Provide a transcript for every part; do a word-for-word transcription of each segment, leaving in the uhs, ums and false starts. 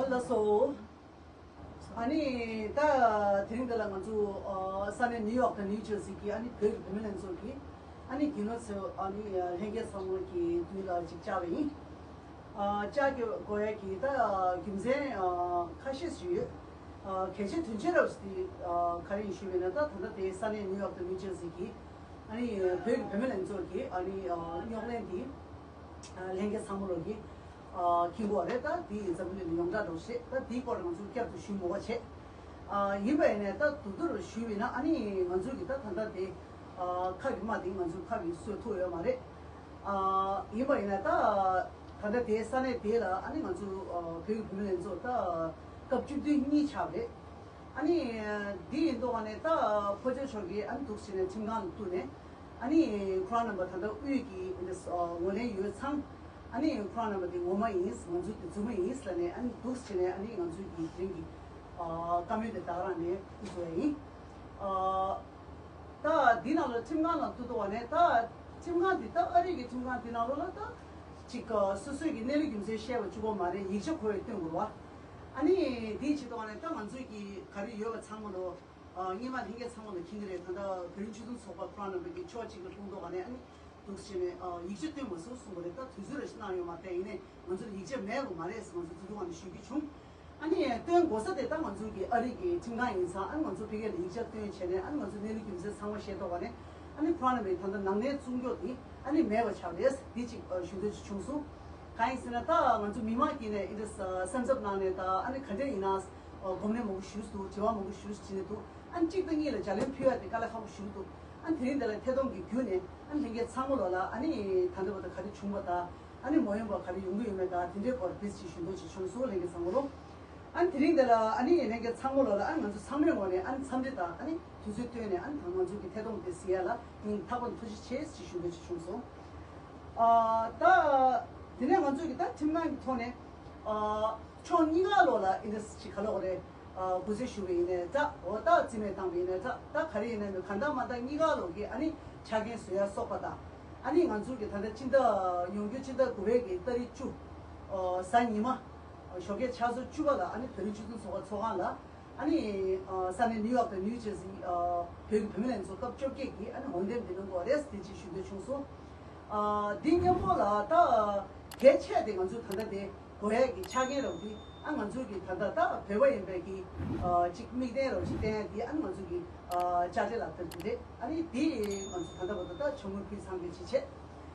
ལགས་སོ། ཨ་ནི་ད་དེ་རིང་འདི་ལ་ང་ཚོ་ཨ་ས་གནས་ནིའུ་ཡོག་དང་ནིའུ་ཇར་སི་གི་ཨ་ནི་བོད་ཀྱི་བུད་མེད་ལྷན་ཚོགས་ཀྱི་ཨ་ནི་རྒྱུ་ནོར་ཚོ་ཨ་ནི་ལྷན་རྒྱས་ཚང་མ་གི་མདུན་ལ་ཅིག་བཅར་བ་ཡིན། ཨ་བཅར་དགོས་ཡ་གི་ད་རྒྱུ་མཚན་ཨ་ཁ་ཤས་ཤིག་ཡོད། ཨ་གལ་ཆེ་དོན་ཆེ་རབས་ཤིག་དེ་ཨ་ག་རེ་ཡིན་ཞུས་པ་ཡིན་ན། ད་ད་ལྟ་དེ་ས་གནས་ནིའུ་ཡོག་དང་ནིའུ་ཇར་སི་གི་ཨ་ནི་བོད་ཀྱི་བུད་མེད་ལྷན་ཚོགས་ཀྱི་ཨ་ནི་ཨ་རྙོག་གླེང་དེ་ཨ་ལྷན་རྒྱས་ཚང་མ་ལོག་གི་ཨ་མཁྱེན་གྱི་ཡོད་རེད། ད་དེ་ཡིན་ཙང་མི་ལ་ཡོངས་གྲགས་འགྲོ་ཞེས། ད་དེའི་སྐོར་ང་ཚོ་བསྐྱར་དུ་ཞུ་མི་དགོས་བྱས། ཨ་ཡིན་པ་ཡིན་ནའི་ད་དུ་དུར་ཞུས་པ་ཡིན་ན་ཨ་ནི་ང་ཚོ་གི་ད་ད་ལྟ་དེ་ཨ་ཁ་གི་རྨ་དེ་ང་ཚོ་ཁ་གི་གསོས་ཐུབ་ཡོད་མ་རེད། ཨ་ཡིན་པ་ཡིན་ན་ད་ད་ལྟ་དེ་ས་གནས་དེ་ལ་ཨ་ནི་ང་ཚོ་ཨ་བོད་ཀྱི་བུད་མེད་ལྷན་ཚོགས་ད་སྐབས་བཅུ་བདུན་གཉིས་ཆགས་པ་རེད། ཨ་ནི་འདི་ཡིན་དུས་ཨ་ནི་ད་ཕོ་སྐྱེས་ཚོ་གིས་ཨ་ནི་འདུག་སེ་བྱས་ནས་ཁྲིམས་ཁང་ལ་གཏུགས་ནས། ཨ་ནི་ཁོ་རང་རྣམ་པ་ད་ལྟ་དབུས་ཀྱི་འདི་ངོས་ལེན་ཡོད་ཙང་། ཨ་ནི་ཁོ་རང་རྣམ་པ་དེ་ངོ་མ་ཡིན། ང་ཚོ་དེ་རྫུན་མ་ཡིན་ལབ་ནས་ཨ་ནི་འདུག་སེ་བྱས་ནས་ཨ་ནི་ང་ཚོའི་གི་དེ་རིང་གི་བཀའ་མོལ་དེ་ད་ག་རང་ནས་ཕུལ་ཚུལ་ཡིན། ད་འདི་ནང་ལ་ཁྲིམས་ཁང་ལ་གཏུགས་དུས་ཨ་ནི་ད་ཁྲིམས་ཁང་འདི་ད་ཨ་རི་གི་ཁྲིམས་ཁང་འདི་ནང་ལོགས་ལ་ད་ཅིག་སོ་སོའི་གི་གནས་ལུགས་རྒྱུ་མཚན་བཤད་པ་གཅིག་པོ་མ་རེད། ཡིག་ཆ་ཁོ་རང་སྟོན་དགོས་རེད་བ། ཨ་ནི་དེའི་ཆེད་དུ་ཨ་ནི་ད་ང་ཚོའི་གི་ག་རེ་ཡོད་པ་ཚང་མ་ལོ། ཨ་སྔོན་མ་ལྷན་རྒྱས་ཚང་མ་ལ་མཁྱེན་གྱི་རེད། ད་ལྟ་བོད་རིགས་སྤྱི་མཐུན་ཚོགས་པ་ཁོ་རང་རྣམ་པ་གི་ཕྱོགས་གཅིག་ལ་ལྷུང་དུས་ཨ་ནི་ཨ་ནི་འདུག་སེ་བྱས་ནས་ཨ་ཡིག་ཆ་སྟོན་མ་སོང་གསུངས་པ་རེད། ད་དུས་ཚོད་རེ་ཞིག་གནང་ཡོད་མ་རེད། ཡིན་ནའི་ང་ཚོ་ལ་ཡིག་ཆ་མེད་པ་མ་རེད་ཟེར་ང་ཚོ་དེ་དུས་ཨ་ནི་ཞུ་རྒྱུ་བྱུང་། ཨ་ནི་སྟོན་དགོས་ས་དེ་ད་ང་ཚོ་གི་ཨ་རི་གི་ཁྲིམས་ཁང་ཡིན་ཙང་། ཨ་ནི་ང་ཚོ་ཕ་གི་ལ་ཡིག་ཆ་སྟོན་བྱས་ནས་ཨ་ནི་ང་ཚོ་གནས་ལུགས་རྒྱུ་མཚན་ཚང་མ་བཤད་ཐུབ་པ་ནས། ཨ་ནི་ཁོ་རང་རྣམ་པའི་ད་ལྟ་ནང་གནས་བཙོང་རྒྱུ་དེ་ཨ་ནི་མེད་པ་ཆགས་རེད། དེ་གཅིག་ཨ་ཞུ་འདོད་ཅིག་བྱུང་སོང་། གང་ཡིན་ཟེར་ན་ད་ང་ཚོ་མི་མང་གིས་ནས་ཨི་འདྲ་སེམས་འཚབ་གནང་ནས། ད་ཨ་ནི་ག་འདྲ་ཡིན་ན་གོམས་ལེན་མང་པོ་ཞུས་འདུག་དྲི་བ་མང་པོ་ཞུས་བྱས་ནས་འདུག་ཨ་ནི་གཅིག་དང་གཉིས་ལ་ལྗགས་ལན་ཕུལ་ཡ་དེ་དཀའ་ལས་ཁག་པོ་ཞིག་འདུག་ཨ་ནི་དེ་རིང་འདི་ལ་ཐད་གཏོང་གི་བརྒྱུད་ནས་ཨ་ནི་ལྷན་རྒྱས་ཚང་མ་ལོག་ལ་ཨ་ནི་ད་ལྟ་བར་དུ་ག་རེ་བྱུང་བ་དང་། ཨ་ནི་མ་ཡོང་བ་ག་རེ་ཡོང་གི་ཡོད་མེད་དང་དེ་འདྲའི་སྐོར་ཏོག་ཙམ་ཞུ་འདོད་ཅིག་བྱུང་སོང་། ལྷན་རྒྱས་ཚང་མ་ལོ། ཨ་ནི་དེ་རིང་འདི་ལ་ཨ་ནི་ལྷན་རྒྱས་ཚང་མ་ལོ་ལ་ཨ་ནི་ང་ཚོ་ཚང་མའི་ངོས་ནས་ཨ་ནི་འཚམས་འདྲི་དང་ཨ་ནི་དུས་ཚོད་བཏོན་ནས་ཨ་ནི་ད་ང་ཚོ་གི་ཐད་གཏོང་དེ་གཟིགས་ཡ་ལ་སྙིང་ཐག་པ་ནས་ཐུགས་རྗེ་ཆེ་ཞེས་ཞུ་འདོད་ཅིག་བྱུང་སོང་། ཨ་ད་དེ་ནས་ང་ཚོ་གི་ད་ཁྲིམས་ཁང་གི་ཐོག་ནས་ཨ་ཕྱོགས་གཉིས་ཀ་ལོག་ལ་ཨི་འདྲ་ཅིག་ག་ལབ་དགོས་རེད། ཨ་གུས་བརྩི་ཞུ་བ་ཡིན་ནའི་འདྲ། འོ་ད་རྩིས་མེད་བཏང་བ་ཡིན་ནའི་འདྲ། ད་ག་རེ་ཡིན་ནའི་གང་ལྟར་མ་ལྟར་གཉིས་ཀ་ལོག་གི་ཨ་ནི་ཆ་རྐྱེན་བཟོ་ཡ་སོགས་པ་དང་། ཨ་ནི་ང་ཚོ་གི་ད་ལྟ་སྤྱི་ཟླ་ཡོང་རྒྱུ་སྤྱི་ཟླ་དགུ་པའི་གི་ཏ་རིག་བཅུ། ཨ་གཟའ་ཉི་མ། ཨ་ཞོགས་ཀས་ཆུ་ཚོད་བཅུ་པ་ལ་ཨ་ནི་བོད་རིགས་སྤྱི་མཐུན་ཚོགས་པ་ཚོགས་ཁང་ལ་ཨ་ནི་ཨ་ས་གནས་ནིའུ་ཡོག་དང་ནིའུ་ཇར་སི་ཨ་བོད་ཀྱི་བུད་མེད་ལྷན་ཚོགས་སྐབས་བཅོ་བརྒྱད་ཀྱི་ཨ་ནི་འོས་འདེམས་དེ་གནང་དགོས་རེད་དེ་ཅིག་ཞུ་འདོད་བྱུང་སོང་། ཨ་འདི་མཉམ་པོ་ལ་ད་གལ་ཆེ་དེ་ང་ཚོ་ད་ལྟ་དེ་དགོས་ཡས་ཀྱི་ཆ་རྐྱེན་རོགས་དེ་ཨ་ང་ཚོ་གི་ད་ལྟ་ད་བོད་པ་ཡིན་པའི་གི་ཨ་ཅིག་དམིགས་རྟེན་རོགས་ཅིག་བསྟན་ཡས་དེ་ཨ་ང་ཚོ་གི་ཨ་ཅ་ཆས་ལག་དེབ་དེ་རེད། ཨ་ནི་དེ་ང་ཚོ་ད་ལྟ་བར་དུ་ད་ཆུང་ངུ་ཕུལ་ཚང་གི་ཅིག་བྱས།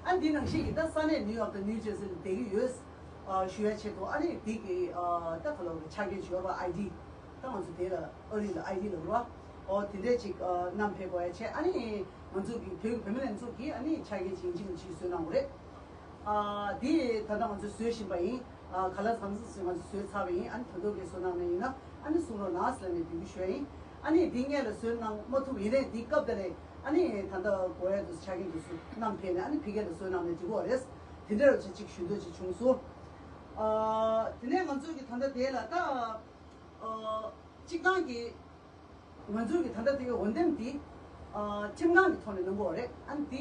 ཨ་འདི་ནང་བཞིན་གྱི་ད་ས་གནས་ནིའུ་ཡོག་དང་ནིའུ་ཇར་སི་ལ་བསྡད་ཀྱི་ཡོད། ཨ་ཞུ་ཡ་ཆེད་དུ་ཨ་ནི་འདི་གི་ཨ་ད་ག་ལབ་རེད། ཆ་རྐྱེན་ཅིག་ཡོད་པ། ཨའི་ཌི། ད་ང་ཚོ་དེ་ལ་ཨ་རི་ལ་ཨའི་ཌི་ལབ་རེད་བ། ཨོ་དེ་འདྲས་ཅིག་ཨ་བསྣམས་ཕེབས་དགོས་ཡ་བྱས། ཨ་ནི་ང་ཚོ་གི་བོད་ཀྱི་བུད་མེད་ལྷན་ཚོགས་ཀྱིས་ཨ་ནི་ཆ་རྐྱེན་ཅིག་ཅིག་ཅིག་བཟོས་གནང་དགོས་རེད། ཨ་དེ་ད་ལྟ་ང་ཚོ་བཟོས་བཞིན་པ་ཡིན། ཨ་ག་ལ་ཚང་ཚང་ཞིག་ང་ཚོ་བཟོས་ཚར་བ་ཡིན། ཨ་ནི་ད་དུང་གི་བཟོ་གནང་ནས་ཡིན་ན་ཨ་ནི་གསུང་རོགས་གནང་ཟེར་ནས་འབོད་སྐུལ་ཞུ་ཡ་ཡིན། ཨ་ནི་འདི་སྔོན་ལ་བཟོས་གནང་མ་ཐུབ་ཡིན་ནའི་འདི་སྐབས་དེ་ནས་ཨ་ནི་ད་ལྟ་དགོས་ཡ་དུ་ཆ་རྐྱེན་དུ་སུ་བསྣམས་ཕེབས་ནས་ཨ་ནི་ཕ་གི་ལ་བཟོས་གནང་ནས་འགྲིག་གི་རེད། དེ་འདྲ་རུ་ཅིག་ཅིག་ཞུ་འདོད་ཅིག་བྱུང་སོང་། ཨ་དེ་ནས་ང་ཚོ་གི་ད་ལྟ་དེ་ལ་ད་ཨ་གཅིག་ཐང་གི་ང་ཚོ་གི་ད་ལྟ་དེ་གི་འོས་འདེམས་འདི་ཨ་ཁྲིམས་ཁང་གི་ཐོག་ནས་གནང་གི་ཡོད་རེད། ཨ་ནི་དེ་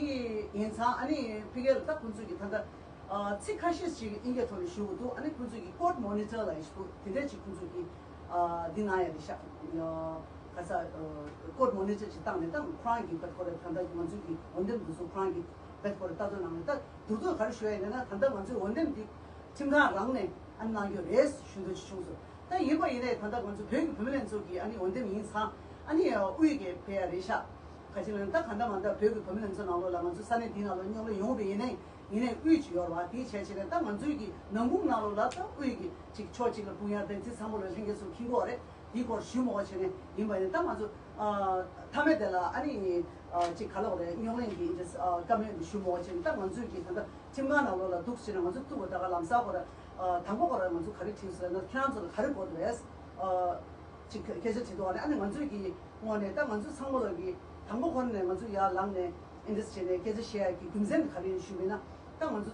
ཡིན་ཙང་ཨ་ནི་ཕ་གི་ལ་ད་ཁོང་ཚོ་གི་ད་ལྟ་ཨ་ཚིག་ཁ་ཤས་ཤིག་དབྱིན་སྐད་ཐོག་ནས་ཞུ་གི་འདུག་ཨ་ནི་ཁོང་ཚོ་གི་ཀོར་ཊི་མོ་ནི་ཊར་ལབ་ཡ་ཞིག་འདུག་དེ་འདྲ་ཅིག་ཁོང་ཚོ་གི་ཨ་འདི་གནང་ཡ་རེད་ཤག་ཨ་ག་ས་ཨ་ཀོར་ཊི་མོ་ནི་ཊར་ཅིག་བཏང་ནས་ད་ཁོ་རང་གི་བེད་ཁོ་ར་ད་ལྟ་ང་ཚོ་གི་འོས་འདེམས་འདི་ཚོ་ཁོ་རང་གི་བེད་ཁོ་ར་ལྟ་རྟོག་གནང་ནས། ད་དུར་ཚོགས་ག་རེ་ཞུ་ཡ་ཡིན་ན། ད་ལྟ་ང་ཚོའི་འོས་འདེམས་འདི་ཁྲིམས་ཁང་རང་ནས་ཨ་གནང་རྒྱུ་རེད་ཞུ་འདོད་ཅིག་བྱུང་སོང་། ད་ཡིན་པ་ཡིན་ནའི་ད་ལྟ་ང་ཚོ་བོད་ཀྱི་བུད་མེད་ལྷན་ཚོགས་ཀྱི་ཨ་ནི་འོས་འདེམས་ཡིན་ཙང་ཨ་ནི་དབུས་ཀྱི་ཕེབས་ཡ་རེད་ཤག་ག་ཅི་ལབ་ན་ད་གང་ལྟར་མ་ལྟར་བོད་ཀྱི་བུད་མེད་ལྷན་ཚོགས་ནང་ལོགས་ལ་ང་ཚོ་ས་གནས་འདིའི་ནང་ལོགས་རྙོག་གླེང་ཡོང་བ་ཡིན་ནའི་ཡིན་ནའི་དབུས་ཅིག་ཡོད་རེད་བ། དེའི་བྱས་བྱས་ནས་ད་ང་ཚོའི་གི་ནང་ཁུལ་ནང་ལོགས་ལ་ད་དབུས་ཀྱི་ཅིག་ཕྱོགས་གཅིག་ལ་དཔུང་ཡ་དང་དེ་ཚང་མ་ལ་ལྷན་རྒྱས་ཚོ་མཁྱེན་གྱི་ཡོད་རེད། དེའི་སྐོར་ཞུ་མ་དགོས་བྱས་ནས་ཡིན་པ་ཡིན་ན། ད་ང་ཚོ་ཨ་མཐའ་མའི་དེ་ལ་ཨ་ནི་ཨ་ཅིག་ག་ལབ་དགོས་རེད། རྙོག་གླེང་གི་ཨ་བཀའ་མོལ་འདི་ཞུ་མ་དགོས་བྱས་ནས། ད་ང་ཚོས་ཀྱི་ད་ལྟ་ཁྲིམས་ཁང་ནང་ལོགས་ལ་འདུག་ཟེར་ནས་ང་ཚོ་གཏུག་པ་ད་ག་ལམ་སང་ཁོ་ར་ཨ་དང་པོ་ཁོ་ར་ང་ཚོ་ག་རེ་དྲིས་ཟེར་ན། ཁྱེད་རང་ཚོ་ལ་ག་རེ་དགོས་འདུག་ཨེ་ཅིག་སྐད་ཆ་དྲིས་འདུག་ཨ་ནི་ང་ཚོས་ཀྱི་ངོས་ནས་ད་ང་ཚོ་ཚང་མ་ལ་གི་དང་པོ་ཁོ་ར་ནས་ང་ཚོ་ཡར་ལངས་ནས་ཨིན་ཌི་སི་བྱས་ནས་སྐད་ཆ་བཤད་ཡ་གི་རྒྱུ་མཚན་དེ་ག་རེ་ཡིན་ཞུས་པ་ཡིན་ན། ད་ང་ཚོ་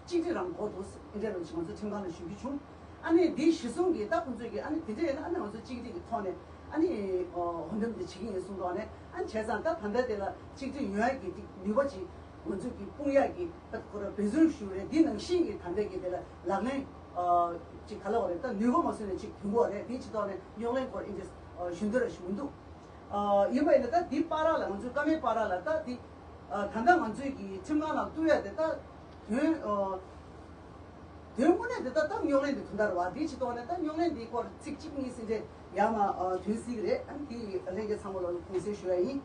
གཅིག་སྒྲིལ་རང་དགོས་འདུག་ཨིན་ཌི་ཡ་ལ་ང་ཚོ་ཁྲིམས་ཁང་ལ་ཞུ་རྒྱུ་བྱུང་། ཨ་ནི་འདི་གཞི་བཟུང་གིས་ད་ཁོང་ཚོས་ཀྱིས་ཨ་ནི་དེ་འདྲ་ཡིན་ན་ཨ་ནི་ང་ཚོ་གཅིག་སྒྲིལ་གྱི་ཐོག་ནས་ཨ་ནི་ཨོ་འོས་འདེམས་འདི་བྱེད་ཀྱི་ཡིན་གསུངས་འདུག་ཨ་ནི་ཨ་ནི་བྱས་ཙང་ད་ད་ལྟ་དེ་ལ་གཅིག་སྒྲིལ་ཡོང་ཡ་གི་ཏིག་ནུས་པ་ཅིག་ང་ཚོས་ཀྱིས་སྤུངས་ཡ་གི་ད་ཁོ་ར་འབད་བརྩོན་ཞུ་རེད། འདི་ནང་བཞིན་གྱི་ད་ལྟ་གི་དེ་ལ་ལག་ལེན་ ཅིག་ག་ལ་བ་རེད། ད་ནུས་པ་མ་སོན་ནས་ཅིག་ཐོན་གོ་རེད། དེའི་ཕྱི་ཐོག་ནས་རྙོག་གླེང་སྐོར་ཨིན་ཇིས་ཞུ་འདོད་ར་ཞུ་མི་འདུག་ཡིན་པ་ཡིན་ན་ད་དེའི་བར་ལ་ང་ཚོའི་བཀའ་མའི་བར་ལ་ད་དེ་ད་ལྟ་ང་ཚོའི་གི་ཁྲིམས་ཁང་ནང་གཏུག་ཡ་དེ་ད་དོན་དོན་དངོས་གནས་དེ་ད་ད་རྙོག་གླེང་དེ་དོན་དག་རེད་བ། དེའི་ཕྱི་ཐོག་ནས་ད་རྙོག་གླེང་དེའི་སྐོར་ཚིག་གཅིག་གཉིས་ཟིན་རེད་ཡ་མ་དོན་སྲིད་གི་རེད། ཨ་ནི་དེ་ལྷན་རྒྱས་ཚང་མ་ལ་དགོངས་སེལ་ཞུ་ཡ་ཡིན།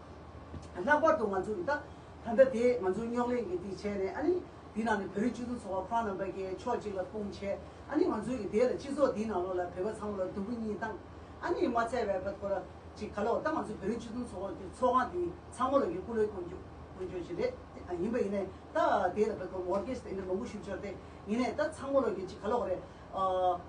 ལྷག་པར་དུ་ང་ཚོ་གི་ད་ད་ལྟ་དེ་ང་ཚོ་རྙོག་གླེང་གི་དེ་བྱས་ནས་ཨ་ནི་དེ་ནང་ནས་བོད་རིགས་སྤྱི་མཐུན་ཚོགས་པ་ཁོ་རང་རྣམ་པ་གི་ཕྱོགས་གཅིག་ལ་སྤུངས་བྱས། ཨ་ནི་ང་ཚོའི་གི་དེ་ལ་སྤྱི་ཚོགས་དེའི་ནང་ལོགས་ལ་བོད་པ་ཚང་མ་ལ་དུམ་བུ་གཉིས་བཏང་། ཨ་ནི་མ་ཚད་པའི་བོད་ཁོ་ར་ཅིག་ག་ལ་བ་ད་ང་ཚོ་བོད་རིགས་སྤྱི་མཐུན་ཚོགས་པ་གི་ཚོགས་ཁང་དེ་ཚང་མ་ལ་གི་སྐུ་ལས་དཀོན་མཆོག་དཀོན་མཆོག་ཅིག་རེད། ཨ་ཡིན་པ་ཡིན་ནས་ད་དེ་ལ་བོད་ཁོ་མོར་གེ་ཇི་དེ་འདྲ་མང་པོ་ཞུ་ཆོག་སྟེ་ཡིན་ནས་ད་ཚང་མ་ལ་གི་ཅིག་ག་ལ་བ་རེད། ཨ།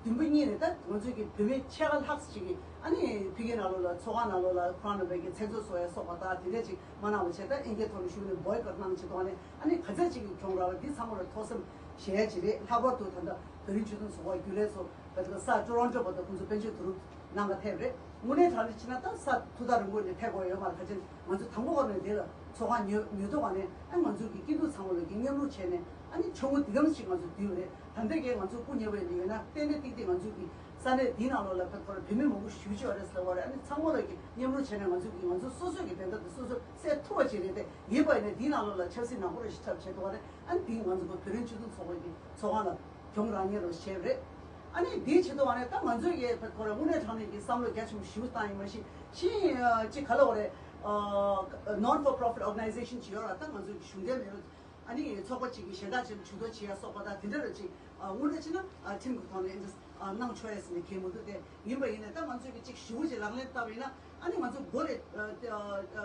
དུམ་བུ་གཉིས་ནས་ད་ང་ཚོའི་གི་བོད་མི་ཕྱེད་ཀ་ལྷག་ཅིག་གིས་ཨ་ནི་ཕ་གི་ནང་ལོགས་ལ་ཚོགས་ཁང་ནང་ལོགས་ལ་ཁོ་རང་རྣམ་པའི་གི་མཚན་ཚོགས་བཟོ་ཡ་སོགས་པ་དང་དེ་འདྲ་ཅིག་མ་གནང་བ་བྱས། ད་ཨིན་སྐད་ཐོག་ནས་ཞུས་ནས་བོའི་ཀོཊ་གནང་བྱེད་དོགས་ནས་ཨ་ནི་ག་ཚད་ཅིག་གི་གྱོང་རག་པ་འདི་ཚང་མ་ལ་ཐོག་སེམས་བཞེས་ཡ་ཅིག་རེད། ལྷག་པར་དུ་ད་ལྟ་བོད་རིགས་སྤྱི་མཐུན་ཚོགས་པ་རྒྱུན་ལས་ཚོ་བོད་ཀྱི་ས་ཊོ་རོན་ཊོ་བར་དུ་ཁོང་ཚོ་དཔལ་འབྱོར་བསྡུ་རུབ་གནང་ག་ཐེབས་རེད། དངོས་གནས་དྲང་གནས་བྱས་ན་ད་ས་ཐུགས་ཐག་རིང་པོ་ནས་ཐེག་དགོས་ཡོད་མ་རེད། ཁ་ཅིག་ང་ཚོ་དང་པོ་བར་ནས་དེ་ལ་ཚོགས་ཁང་ཉོ་ཉོ་ཐུབ་པ་ནས་ཨ་ང་ཚོ་གི་སྐྱིད་སྡུག་ཚང་མ་ལ་གི་མཉམ་རུབ་བྱས་ནས་ཨ་ནི་ཆུང་ངུ་འདི་གམ་ཞིག་ང་ཚོ་བསྡུས་པ་རེད། ད་ལྟ་གི་ང་ཚོ་སྐུ་ཉེ་བའི་ལས་ཡོད་ན་ཏན་ཏན་ཏིག་ཏིག་ང་ཚོ་གི་ས་གནས་འདི་ནང་ལོགས་ལ་ཕེབས་སྐོར་བོད་མི་མང་པོ་ཞེ་པོ་ཅིག་ཡོད་རེད་ཟེར་བ་རེད། ཨ་ནི་ཚང་མ་ལ་གི་མཉམ་རུབ་བྱས་ནས་ང་ཚོ་གི་ང་ཚོ་སོ་སོ་གི་བདེན་མཐའ་དེ་སོ་སོ་སེལ་ཐུབ་པ་ཅིག་རེད་དེ། ཡིན་པ་ཡིན་ན་འདིའི་ནང་ལོགས་ལ་ཆབ་སྲིད་ནག་པོ་རེ་ཞིག་འཁྲབ་བྱེད་དོ་བ་རེད། ཨ་ནི་འདི་ང་ཚོ་གི་བོད་རིགས་སྤྱི་མཐུན་ཚོགས་པ་གི་ཚོགས་ཁང་ལ་གྱོང་རག་ཉེན་རོ་བྱས་པ་རེད། ཨ་ནི་འདིའི་ཆེད་དུ་བ་ནས་ད་ང་ཚོས་ཀྱི་ཁོ་ར་དངོས་གནས་དྲང་གནས་ཀྱི་བསམ་བློ་རྒྱ་ཆེན་པོ་ཞིག་བཏང་ཡིན་མ་གཞི་ཤི་ཅི་ག་ལ་བ་རེད། Non for profit organization ཅིག་ཡོད་ར། ད་ང་ཚོས་ཀྱི་གཞུང་འབྲེལ་མེད་པ་ཨ་ནི་ཚོགས་པ་ཅིག་གི་གཞན་དག་ཅིག་ཇུས་གཏོགས་བྱེད་ཡ་སོགས་པ་དང་དེ་འདྲ་ར་ཅིག་དངོས་གནས་བྱས་ན་ཁྲིམས་ཀྱི་ཐོག་ནས་ཨ་འདི་གནང་ཆོག་ཡ་ཟེར་ནས་གལ་མི་འདུག་དེ་ཡིན་པ་ཡིན་ནའི་ད་ང་ཚོས་ཀྱི་ཅིག་ཞུ་བ་ཅིག་ལག་ལེན་བསྟར་བ་ཡིན་ན་ཨ་ནི་ང་ཚོ་མགོ་ལས་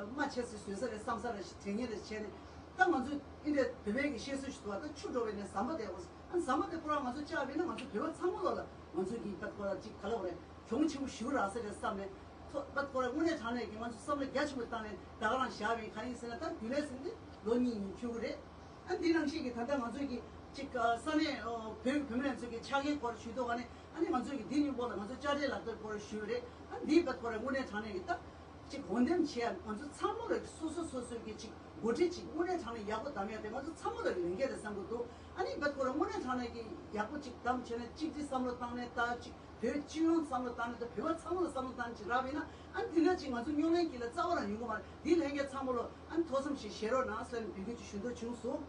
མ་ཆད་སའི་བཟོད་ས་རེད་བསམ་ས་རེད་དྲན་ཉེ་རེད་བྱས་ནས་ད་ང་ཚོས་ཨིན་དེ་བོད་པའི་གི་བཤད་སྲོལ་ཞིག་འདུག་ད་ཆུ་འགྲོ་བའི་ནས་ཟམ་པ་བསྡད་དགོས། ཨ་ཟམ་པ་དེ་ཁོ་རང་ང་ཚོ་བཅག་པས་ན་ང་ཚོ་བོད་པ་ཚང་མ་ལོ་ལ་ང་ཚོ་གི་བད་ཁོ་ར་ཅིག་ག་ལ་བ་རེད་གྱོང་ཆེན་པོ་ཞིག་རག་ས་རེད་བསམ་ནས་ཐོ་བད་ཁོ་ར་དངོས་གནས་དྲང་གནས་ཀྱི་ང་ཚོ་བསམ་བློ་རྒྱ་ཆེན་པོ་བཏང་ནས་ད་ག་རང་བཞག་པའི་ག་ཡིན་ཟེར་ན་ད་རྒྱུན་ལས་ཟིན་ཏེ་ལོ་གཉིས་ཡིན་ཆོག་གི་རེད། ཨ་འདི་ནང་བཞིན་གྱི་ད་ལྟ་ང་ཚོ་གི་ཅིག་ས་གནས་བོད་ཀྱི་བུད་མེད་ཚོ་གི་ཕྱག་འཁྱེར་སྐོར་ཞུས་ཐོག་ནས་ཨ་ནི་ང་ཚོ་གི་འདི་ཉིན་པོ་ལ་ང་ཚོ་དཔྱ་ཁྲལ་ལག་བསྟར་སྐོར་ཞུས་རེད། ཨ་འདིའི་བད་ཁོ་ར་དངོས་གནས་དྲང་གནས་ཀྱི་ད། ཅིག་འོས་འདེམས་བྱེད་ཡ་ང་ཚོ་ཚང་མ་ལ་སོ་སོ་སོ་སོའི་གི་ཅིག་འགོ་ཁྲིད་ཅིག་དངོས་གནས་དྲང་གནས་ཡག་པོ་བདམས་ཡ་དེ་ང་ཚོ་ཚང་མ་ལ་གི་ལས་འགན་རེད་བསམ་གི་འདུག་ཨ་ནི་བད་ཁོ་ར་དངོས་གནས་དྲང་གནས་ཀྱི་ཡག་པོ་ཅིག་བདམས་བྱས་ནས་གཅིག་སྒྲིལ་བསམ་བློ་བཏང་ནས་ད་ཅིག་བོད་སྤྱི་ཡོངས་བསམ་བློ་བཏང་ནས་ད་བོད་པ་ཚང་མ་ལ་བསམ་བློ་བཏང་ཅིག་རག་པས་ན་ཨ་ནི་དེ་འདྲ་ཅིག་ང་ཚོ་རྙོག་གླེང་གི་ལ་རྩ་བ་རང་ཡོང་གི་མ་རེད། དེའི་ལས་འགན་ཚང་མ་ལ་ཨ་ནི་ཐོག་བསམ་ཞིག་བཞེས་རོགས་གནང་ཟེར་ནས་འབོད་སྐུལ་ཅིག་ཞུ་འདོད་བྱུང་སོང་།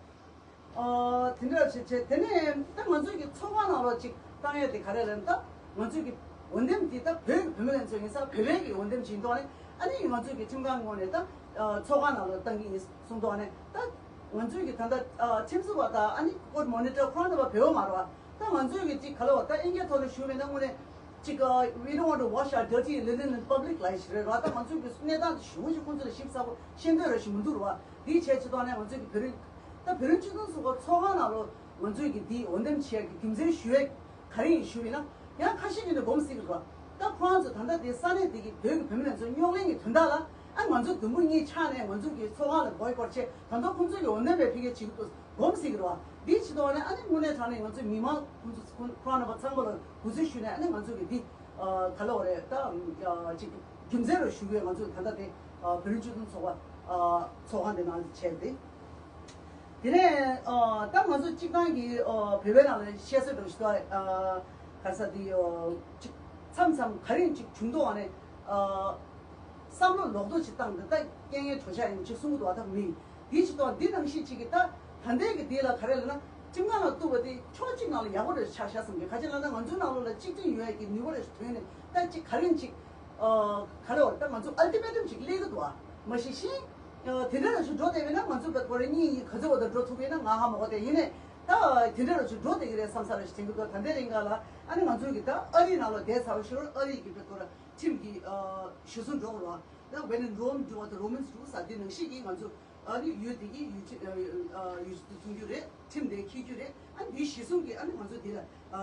ཨ་དེ་འདྲ་བྱས་བྱས་དེ་ནས་ད་ང་ཚོའི་གི་ཚོགས་ཁང་ནང་ལོགས་ཅིག་བཏང་ཡས་དེ་ག་རེ་ལབ་ན་ད་ང་ཚོའི་གི་འོས་འདེམས་དེ་ད་བོད་ཀྱི་བུད་མེད་ལྷན་ཚོགས་ཡིན་ས་བོད་པའི་གི་འོས་འདེམས་བྱིན་ཐོག་ནས་ཨ་ནི་ང་ཚོའི་གི་ཁྲིམས་ཁང་ངོས་ནས་ད་ཚོགས་ཁང་ནང་ལོགས་བཏང་གི་ཡིན་གསུངས་ཐོག་ནས་ད་ང་ཚོའི་གི་ད་ལྟ་ཁྲིམས་བཟོ་བ་དང་ཨ་ནི་ཀོར་མོ་ནི་ཊར་ཁོ་རང་ད་བོད་པ་མ་རེད་བ། ད་ང་ཚོའི་གི་ཅིག་ག་ལ་བ་ད་ཨིན་སྐད་ཐོག་ནས་ཞུ་བས་ན་དངོས་གནས། ཅིག we don't want to wash our dirty linen in public ལབ་ཞིག་རེད་ར། ད་ང་ཚོའི་གི་གནས་སྟངས་དེ་ཞུ་ཞིག་ཁོང་ཚོ་ལ་ཞིབ་ཚགས་པོ་ཤེས་འདོད་ར་ཞིག་མི་འདུག་ར། དེའི་ཆེད་ཅིག་ཐོག་ནས་ང་ཚོའི་གི་བོད་རིགས་ད་བོད་རིགས་སྤྱི་མཐུན་ཚོགས་པ་ཚོགས་ཁང་ནང་ལོགས་ང་ཚོའི་གི་འདི་འོས་འདེམས་བྱེད་ཡ་གི་རྒྱུ་མཚན་ཞུ་ཡ་ག་རེ་ཡིན་ཞུ་བས་ན་ཡང་ཁ་ཤས་ཀྱིས་ནི་སྒོམ་སྲིད་གི་ར། ད་ཁོ་རང་ཚོ་ད་ལྟ་དེ་ས་གནས་དེ་གི་བོད་ཀྱི་བུད་མེད་ཚོ་རྙོག་གླེང་གི་དོན་དག་ལ་ཨ་ང་ཚོ་དུམ་བུ་གཉིས་ཆགས་ནས་ང་ཚོ་གི་ཚོགས་ཁང་ལ་བོའི་ཀོཊ་བྱས་ད་ལྟ་ཁོང་ཚོ་གི་འོས་འདེམས་པའི་ཕི་གེ་བྱེད་ཀྱི་འདུག་སྒོམ་སྲིད་ཀྱི་རེད་བ། འདིའི་ཕྱི་ཐོག་ནས་ཨ་ནི་དངོས་གནས་དྲང་གནས་ང་ཚོའི་མི་མང་ཁོང་ཚོ་ཁོ་ཁོ་རང་རྣམ་པ་ཚང་མ་ལ་གུས་བརྩི་ཞུས་ནས་ཨ་ནི་ང་ཚོ་གི་འདི་ག་ལ་བ་རེད་ད་ཅིག་རྒྱུ་མཚན་རུ་ཞུ་གི་ང་ཚོ་ད་ལྟ་དེ་བོད་རིགས་སྤྱི་མཐུན་ཚོགས་པ་ཚོགས་ཁང་དེ་ནང་བྱས་ཏེ། དེ་ནས་ད་ང་ཚོ་སྤྱི་བཏང་གི་བོད་པའི་ནང་ལ་བཤད་སྲོལ་འདྲ་ཞིག་འདུག་ག་ས་དེ་ཅིག་མཚམས་མཚམས་ག་རེ་ཅིག་བྱུང་དོགས་ནས། བསམ་བློ་ལོག་རྟོག་ཅིག་བཏང་འདི་ལྟ་རྐྱེན་ངན་གྲོགས་ཆགས་ཡིན་ཅིག་གསུང་གི་འདུག་ཨ་ཐབས་མི་འདིའི་ཕྱི་ཐོག་འདི་ནང་བཞིན་ཅིག་གི་ད་ད་ལྟའི་གི་འདི་ལ་ག་རེ་ལབ་ན་ཁྲིམས་ཁང་ལ་གཏུགས་པ་དེ་ཕྱོགས་གཅིག་ནང་ལ་ཡག་པོ་རེད་ཆགས་ཤག་བསམ་གི་ག་ཅི་ལབ་ན་ང་ཚོའི་ནང་ལོགས་ལ་གཅིག་སྒྲིལ་ཡོད་ཡ་གི་ནུས་པ་རེ་ཞིག་ཐོན་ནས་ད་ཅིག་ག་རེ་ཅིག་ག་རེ་བར་ད་ང་ཚོ་ཨལ་ཊི་མེ་ཊམ་ཅིག་སླེབས་གི་འདུག་ཨ་མ་གཞི་ཤིང་དེ་འདྲ་རེ་ཞིག་འགྲོ་བསྡད་པས་ན་ང་ཚོ་བེད་ཁོ་རེ་གཉིས་ཡིན་ག་ཚོད་བར་དུ་འགྲོ་ཐུབ་ཡིན་ན་ང་ཧ་མ་གོ་དེ་ཡིན་ནས་ད་དེ་འདྲ་རེ་ཞིག་འགྲོ་བསྡད་ཀྱི་རེད་བསམ་ས་རེ་ཞིག་དྲན་གི་འདུག་ད་ལྟའི་རིང་ག་ལ་ཨ་ནི་ང་ཚོའི་གི་ད་ཨ་རིའི་ནང་ལོགས་བསྡད་ཚར་བ་ཞིག་ཨ་རིའི་གི་བེད་ཁོ་རེ། ཁྲིམས་ཀྱི་གཞི་བཟུང་འགྲོ་དགོས་རེད་བ། When in Rome do what the Romans do ཟེར་དེ་ནང་བཞིན་གྱི་ང་ཚོ་ཨ་ནི་ཡུལ་དེ་གི་ཡུལ་ཡུལ་དེ་བཙུགས་རྒྱུ་རེད། ཁྲིམས་དེ་འཁྱེར་རྒྱུ་རེད། ཨ་ནི་དེའི་གཞི་བཟུང་གི་ཨ་ནི་ང་ཚོ་དེ་ལ་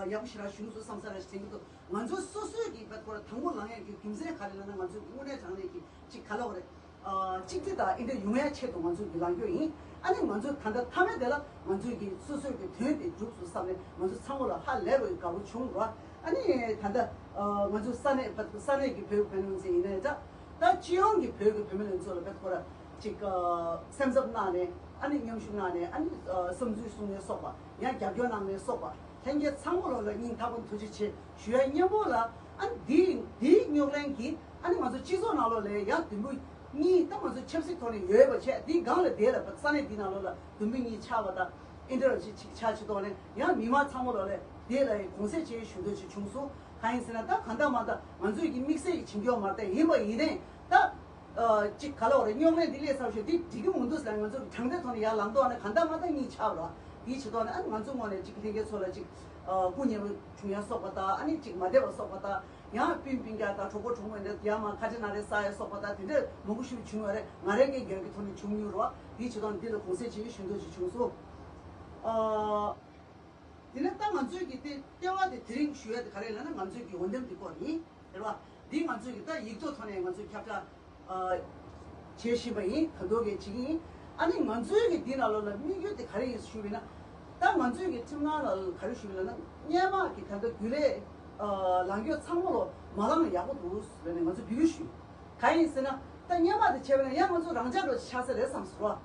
ཡག་པོ་ཞེ་དྲག་ཞུ་དགོས་བསམ་ས་ར་ཞིག་དྲན་གྱི་འདུག་ང་ཚོ་སོ་སོའི་གི་བད་ཁོ་ར་དང་པོ་ལངས་ཡག་གི་རྒྱུ་མཚན་ག་རེ་ལབ་ན་ང་ཚོ་གི་དངོས་གནས་དྲང་གནས་ཀྱི་ཅིག་ག་ལ་བ་རེད། གཅིག་སྒྲིལ་དང་ཨེ་འདྲ་ཡོང་ཡ་ཆེད་དུ་ང་ཚོ་གི་ལངས་རྒྱུ་ཡིན། ཨ་ནི་ང་ཚོ་ད་ལྟ་མཐའ་མའི་དེ་ལ་ང་ཚོའི་གི་སོ་སོའི་གི་དོན་དེ་འགྲུབ་སོང་བསམ་ནས་ང་ཚོ་ཚང་མ་ལ་ཧ་ལས་པའི་དགའ་པོ་བྱུང་ར། ཨ་ནི་ད་ལྟ་ང་ཚོ་ས་གནས་ས་གནས་ཀྱི་བོད་བོད་ནང་ཚོ་ཡིན་ནའི་འདྲ། ད་སྤྱི་ཡོངས་ཀྱི་བོད་ཀྱི་བུད་མེད་ལྷན་ཚོགས་ལ་བོད་ཁོ་ར་ཅིག་སེམས་འཚབ་གནང་ནས་ཨ་ནི་མཉམ་ཞུགས་གནང་ནས་ཨ་ནི་བསམ་ཚུལ་གསུང་ནས་སོགས་པ་ཡང་རྒྱབ་སྐྱོར་གནང་ནས་སོགས་པ། ལྷན་རྒྱས་ཚང་མ་ལོ་ལ་སྙིང་ཐག་པ་ནས་ཐུགས་རྗེ་ཆེ་ཞུ་ཡ་མཉམ་པོ་ལ། ཨ་ནི་འདིའི་འདིའི་རྙོག་གླེང་གིས་ཨ་ནི་ང་ཚོ་སྤྱི་ཚོགས་ནང་ལོགས་ལ་ཡང་དུམ་བུ་གཉིས་ད་ང་ཚོ་ཆབ་སྲིད་ཐོག་ནས་ཡོད་པ་བྱས། འདིའི་སྒང་ལ་དེ་ལ་ས་གནས་འདི་ནང་ལོགས་ལ་དུམ་བུ་གཉིས་ཆགས་པ་དང་། ཨིན་ཊར་ཅིག་ཅིག་ཆགས་ཅིག་ཐོག་ནས་ཡང་མི་མང་ཚང་མ་ལོགས་ལ་དེ་ལ་ཡང་དགོངས་སེལ་བྱེད་ཞུ་འདོད་ཅིག་བྱུང་སོང་། གང་ཡིན་ཟེར་ན་ད་གང་ལྟར་མ་ད་ང་ཚོས་ཀྱི་དམིགས་བསལ་གྱི་བྱིན་སྐྱོར་མ་རེད། ཡིན་པ་ཡིན་ནའི་ད། ཨ་ཅིག་ག་ལ་བ་རེད། རྙོག་གླེང་འདི་སླེབས་ཚར་ཞོར་འདི་འགྲིག་གི་མི་འདུག་ཟེར་ན་ང་ཚོ་གི་དྲང་བདེན་ཐོག་ནས་ཡར་ལངས་ཐོག་ནས་གང་ལྟར་མ་ད་གཉིད་ཆག་རོགས། འདིའི་ཆེད་ཐོག་ནས་ཨ་ནི་ང་ཚོ་ངོས་ནས་ཅིག་ལྷན་རྒྱས་ཚོ་ལ་ཅིག་ཨ་སྐུ་ཉེ་བོ་བྱུང་ཡ་སོགས་པ་དང་། ཨ་ནི་ཅིག་མ་བདེ་བ་སོགས་པ་དང་། ཡང་སྤུན་སྤུན་ཀྱག་དང་གྲོགས་པོ་གྲོགས་མོ་འདི་ཡར་མར་ཁ་བྲལ་ནང་རེ་ཟ་ཡ་སོགས་པ་དང་། དེ་འདྲ་མང་པོ་ཞིག་བྱུང་ཡོད་རེད། ང་རང་གི་འགན་གྱི་ཐོག་ནས་བྱུང་མྱོང་རོགས། འདིའི་ཆེད་ཐོག་ནས་འདི་ལ་དགོངས་སེལ་བྱེད་ཀྱི་ཞུ་འདོད་ཅིག་བྱུང་སོང་། ཨ། དེ་ནས་ད་ང་ཚོས་ཀྱི་དེ་ལྟེ་བ་དེ་དེ་རིང་ཞུ་ཡ་དེ་ག་རེ་ལབ་ན་ང་ཚོས་ཀྱི་འོས་འདེམས་དེ་སྐོར་ཡིན། རེད་བ། འདི་ང་ཚོས་ཀྱི་ད་ཡིག་ཐོག་ཐོག་ནས་ང་ཚོས་ཁྱབ་བསྒྲགས་ཨ་བྱེད་བཞིན་པ་ཡིན། ད་དུང་གི་བྱེད་ཀྱི་ཡིན། ཨ་ནི་ང་ཚོའི་གི་འདི་ནང་ལོགས་ལ་དམིགས་ཡུལ་དེ་ག་རེ་ཡིན་ཞུས་པ་ཡིན་ན། ད་ང་ཚོའི་གི་ཁྲིམས་ཁང་ལ་ག་རེ་ཞུས་པ་ཡིན་ན། སྔོན་མ་གི་ད་ལྟ་རྒྱུན་ལས་ཨ་ལངས་སྐྱོད་ཚང་མ་ལོ་མ་ལངས་ན་ཡག་པོ་འདུག་ཟེར་ནས་ང་ཚོས་འབོད་སྐུལ་ཞུས། གང་ཡིན་ཟེར་ན། ད་སྔོན་མ་དེ་བྱས་པ་ན་ཡང་ང་ཚོ་རང་འཇགས་འགྲོ་ཆགས་ས་རེད་བསམ་སོང་།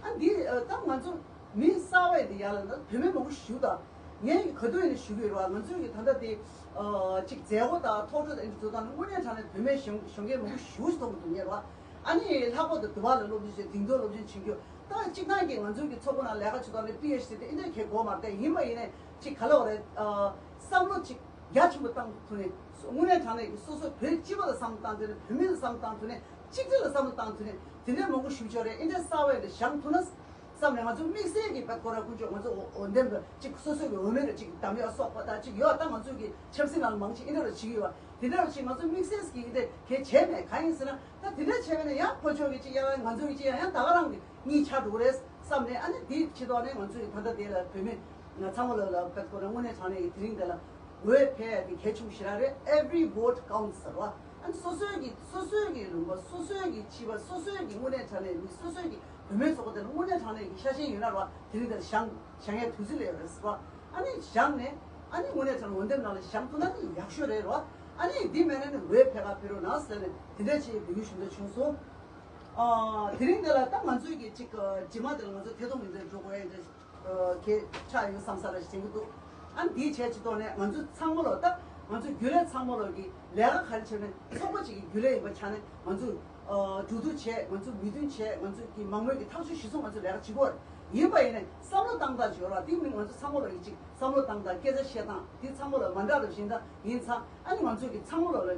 ཨ་འདི་ཨ་ད་ང་ཚོ་མི་གསར་པ་ཡིན་དེ་ཡར་ལ་ན་བུད་མེད་མང་པོ་ཞིག་ཞུགས་དང་། ངས་ག་དུས་ཡིན་ན་ཞུ་གི་ཡོད་རེད་བ། ང་ཚོའི་གི་ད་ལྟ་དེ་ཨ་ཅིག་མཛད་སྒོ་དང་ཐོག་འཕྲོ་དང་འདི་ཚོ་དང་དངོས་གནས་དྲང་གནས་བུད་མེད་གཞོན་གཞོན་སྐྱེས་མང་པོ་ཞིག་ཞུགས་ཐུབ་མི་འདུག་ངེས་རེད་བ། ཨ་ནི་ལྷག་པར་དུ་དུ་བ་ལ་སློབ་སྦྱོང་བྱེད། དིང་རྡུལ་སློབ་སྦྱོང་བྱེད་རྒྱུ། ད་གཅིག་ནང་གི་ང་ཚོའི་གི་ཚོགས་པ་ནང་ལས་ཀ་བྱེད་སྟངས་ནི་པི་ཨེཆ་ཌི་དེ་འདྲ་གལ་དགོས་མ་རེད། ཡིན་པ་ཡིན་ནའི་ཅིག་ག་ལ་བ་རེད། ཨ་བསམ་བློ་ཅིག་རྒྱ་ཆེན་པོ་བཏང་ཐུབ་ནས། དངོས་གནས་དྲང་གནས་ཀྱི་སོ་སོ་བོད་སྤྱི་པ་ལ་བསམ་བློ་བཏང་ཐུབ་ནས། བོད་མི་ལ་བསམ་བློ་བཏང་ཐུབ་ནས། གཅིག་སྒྲིལ་ལ་བསམ་བློ་བཏང་ཐུབ་ནས། དེ་འདྲའི་མང་པོ་ཞིག་ཡོད་རེད། ཨེ་འདྲའི་གསར་བའི་འདྲ་བཞེངས་ཐུབ་ན་བསམ་ནས། ང་ཚོ་དམིགས་བསལ་གྱི་བོད་ཁོ་རང་དཀོན་མཆོག་ང་ཚོ་འོ་འོ་འདེམས་པ་གཅིག་སོ་སོ་གི་འོས་མི་རེ་གཅིག་བདམས་ཡག་སོགས་པ་དང་གཅིག་ཡོད། ད་ང་ཚོ་གི་ཆབ་སྲིད་ནང་ལ་མང་ཆེ་ཨེ་འདྲ་རུ་བྱེད་ཀྱི་ཡོད་པ། དེ་འདྲ་རུ་ཅིག་ང་ཚོ་དམིགས་བསལ་གྱི་ཨེ་འདྲ་གལ་བྱས་མེད། གང་ཡིན་ཟེར་ན། ད་དེ་འདྲ་བྱས་པ་ན་ཡང་ཕར་ཕྱོགས་ཀྱི་ཅིག་ཡང་ང་ཚོ་གི་ཅིག་ཡང་ཡང་ད་ག་རང་གི་གཉིས་ཆགས་འགྲོ་གི་རེད་བསམ་ནས། ཨ་ནི་དེའི་ཕྱི་ཐོག་ནས་ང་ཚོའི་ད་ལྟ་དེ་ལ་བུད་མེད་ང་ཚང་མ་ལ་ལ་བོད་ཁོ་རང་དངོས་གནས་དྲང་གནས་ཀྱི་དེ་རིང་འདི་ལ་འོས་འཕེན་ཡ་དེ་གལ་ཆེན་པོ་ཞེ་དྲག་རེད། Every vote counts ཟེར་བ། ཨ་ནི་སོ་སོའི་གི་སོ་སོའི་གི་ལུང་པ། སོ་སོའི་གི་སྤྱི་པ། སོ་སོའི་གི་དངོས་གནས་དྲང་གནས་མི། སོ་སོའི་གི་བུད་མེད་ཚོགས་པ་དེ་ལ་དངོས་གནས་དྲང་གནས་ཀྱི་ཤ་ཞེན་ཡོད་ན་ར་བ། དེ་རིང་འདི་ལ་བཞེངས་བཞེངས་ཡ་དུས་ཚོད་སླེབས་ཡོད་རེད་ཟེར་བ། ཨ་ནི་བཞེངས་ནས་ཨ་ནི་དངོས་གནས་དྲང་འོས་འདེམས་ནང་ལ་བཞེངས་ཐུབ་ན་ནི་ཡག་ཤོས་རེད་ར་བ། ཨ་ནི་འདི་མེད་ན་ནི་འོས་འཕེན་ག་འཕེན་རོགས་གནང་ཟེར་ནས་དེ་འདྲ་ཅིག་འབོད་སྐུལ་ཞུ་འདོད་བྱུང་སོང་། ཨ་དེ་རིང་འདི་ལ་ད་ང་ཚོའི་གི་ཅིག་ཨ་རྗེས་མ་དེ་ལ་ང་ཚོ་ཐད་གཏོང་མི་འདིར་འགྲོ་དགོས་ཡ་འདྲ་ཨ་གལ་ཆགས་ཡོད་བསམ་ས་ར་ཞིག་དྲན་གྱི་འདུག་ཨ་འདིའི་ཆེད་ཀྱི་ཐོག་ནས་ང་ཚོ་ཚང་མ་ལོ་ད་ང་ཚོ་རྒྱུན་ལས་ཚང་མ་ལོ་གི་ལས་ཀ་ག་རེ་བྱས་ནས་ཚོགས་པ་ཅིག་གི་རྒྱུན་ལས་ཡིན་པ་ཆགས་ནས་ང་ཚོ་ཨ་གྲོས་བསྡུར་བྱས། ང་ཚོ་མོས་མཐུན་བྱས། ང་ཚོ་གི་མང་མོས་ཀྱི་ཐག་གཅོད་གཞིར་བཟུང་ང་ཚོ་ལས་ཀ་བྱེད་དགོས་རེད། ཡིན་པ་ཡིན་ནས་བསམ་བློ་བཏང་སྟངས་ཅིག་ཡོད་ར། དེ་མིན་ང་ཚོ་ཚང་མ་ལོ་ཡི་ཅིག་བསམ་བློ་བཏང་སྟངས། སྐད་ཆ་བཤད་སྟངས་དེ་ཚང་མ་ལོ་མ་འདྲ་ར་བཞིན་ད་ཡིན་ཙང་། ཨ་ནི་ང་ཚོ་གི་ཚང་མ་ལོ་ལ་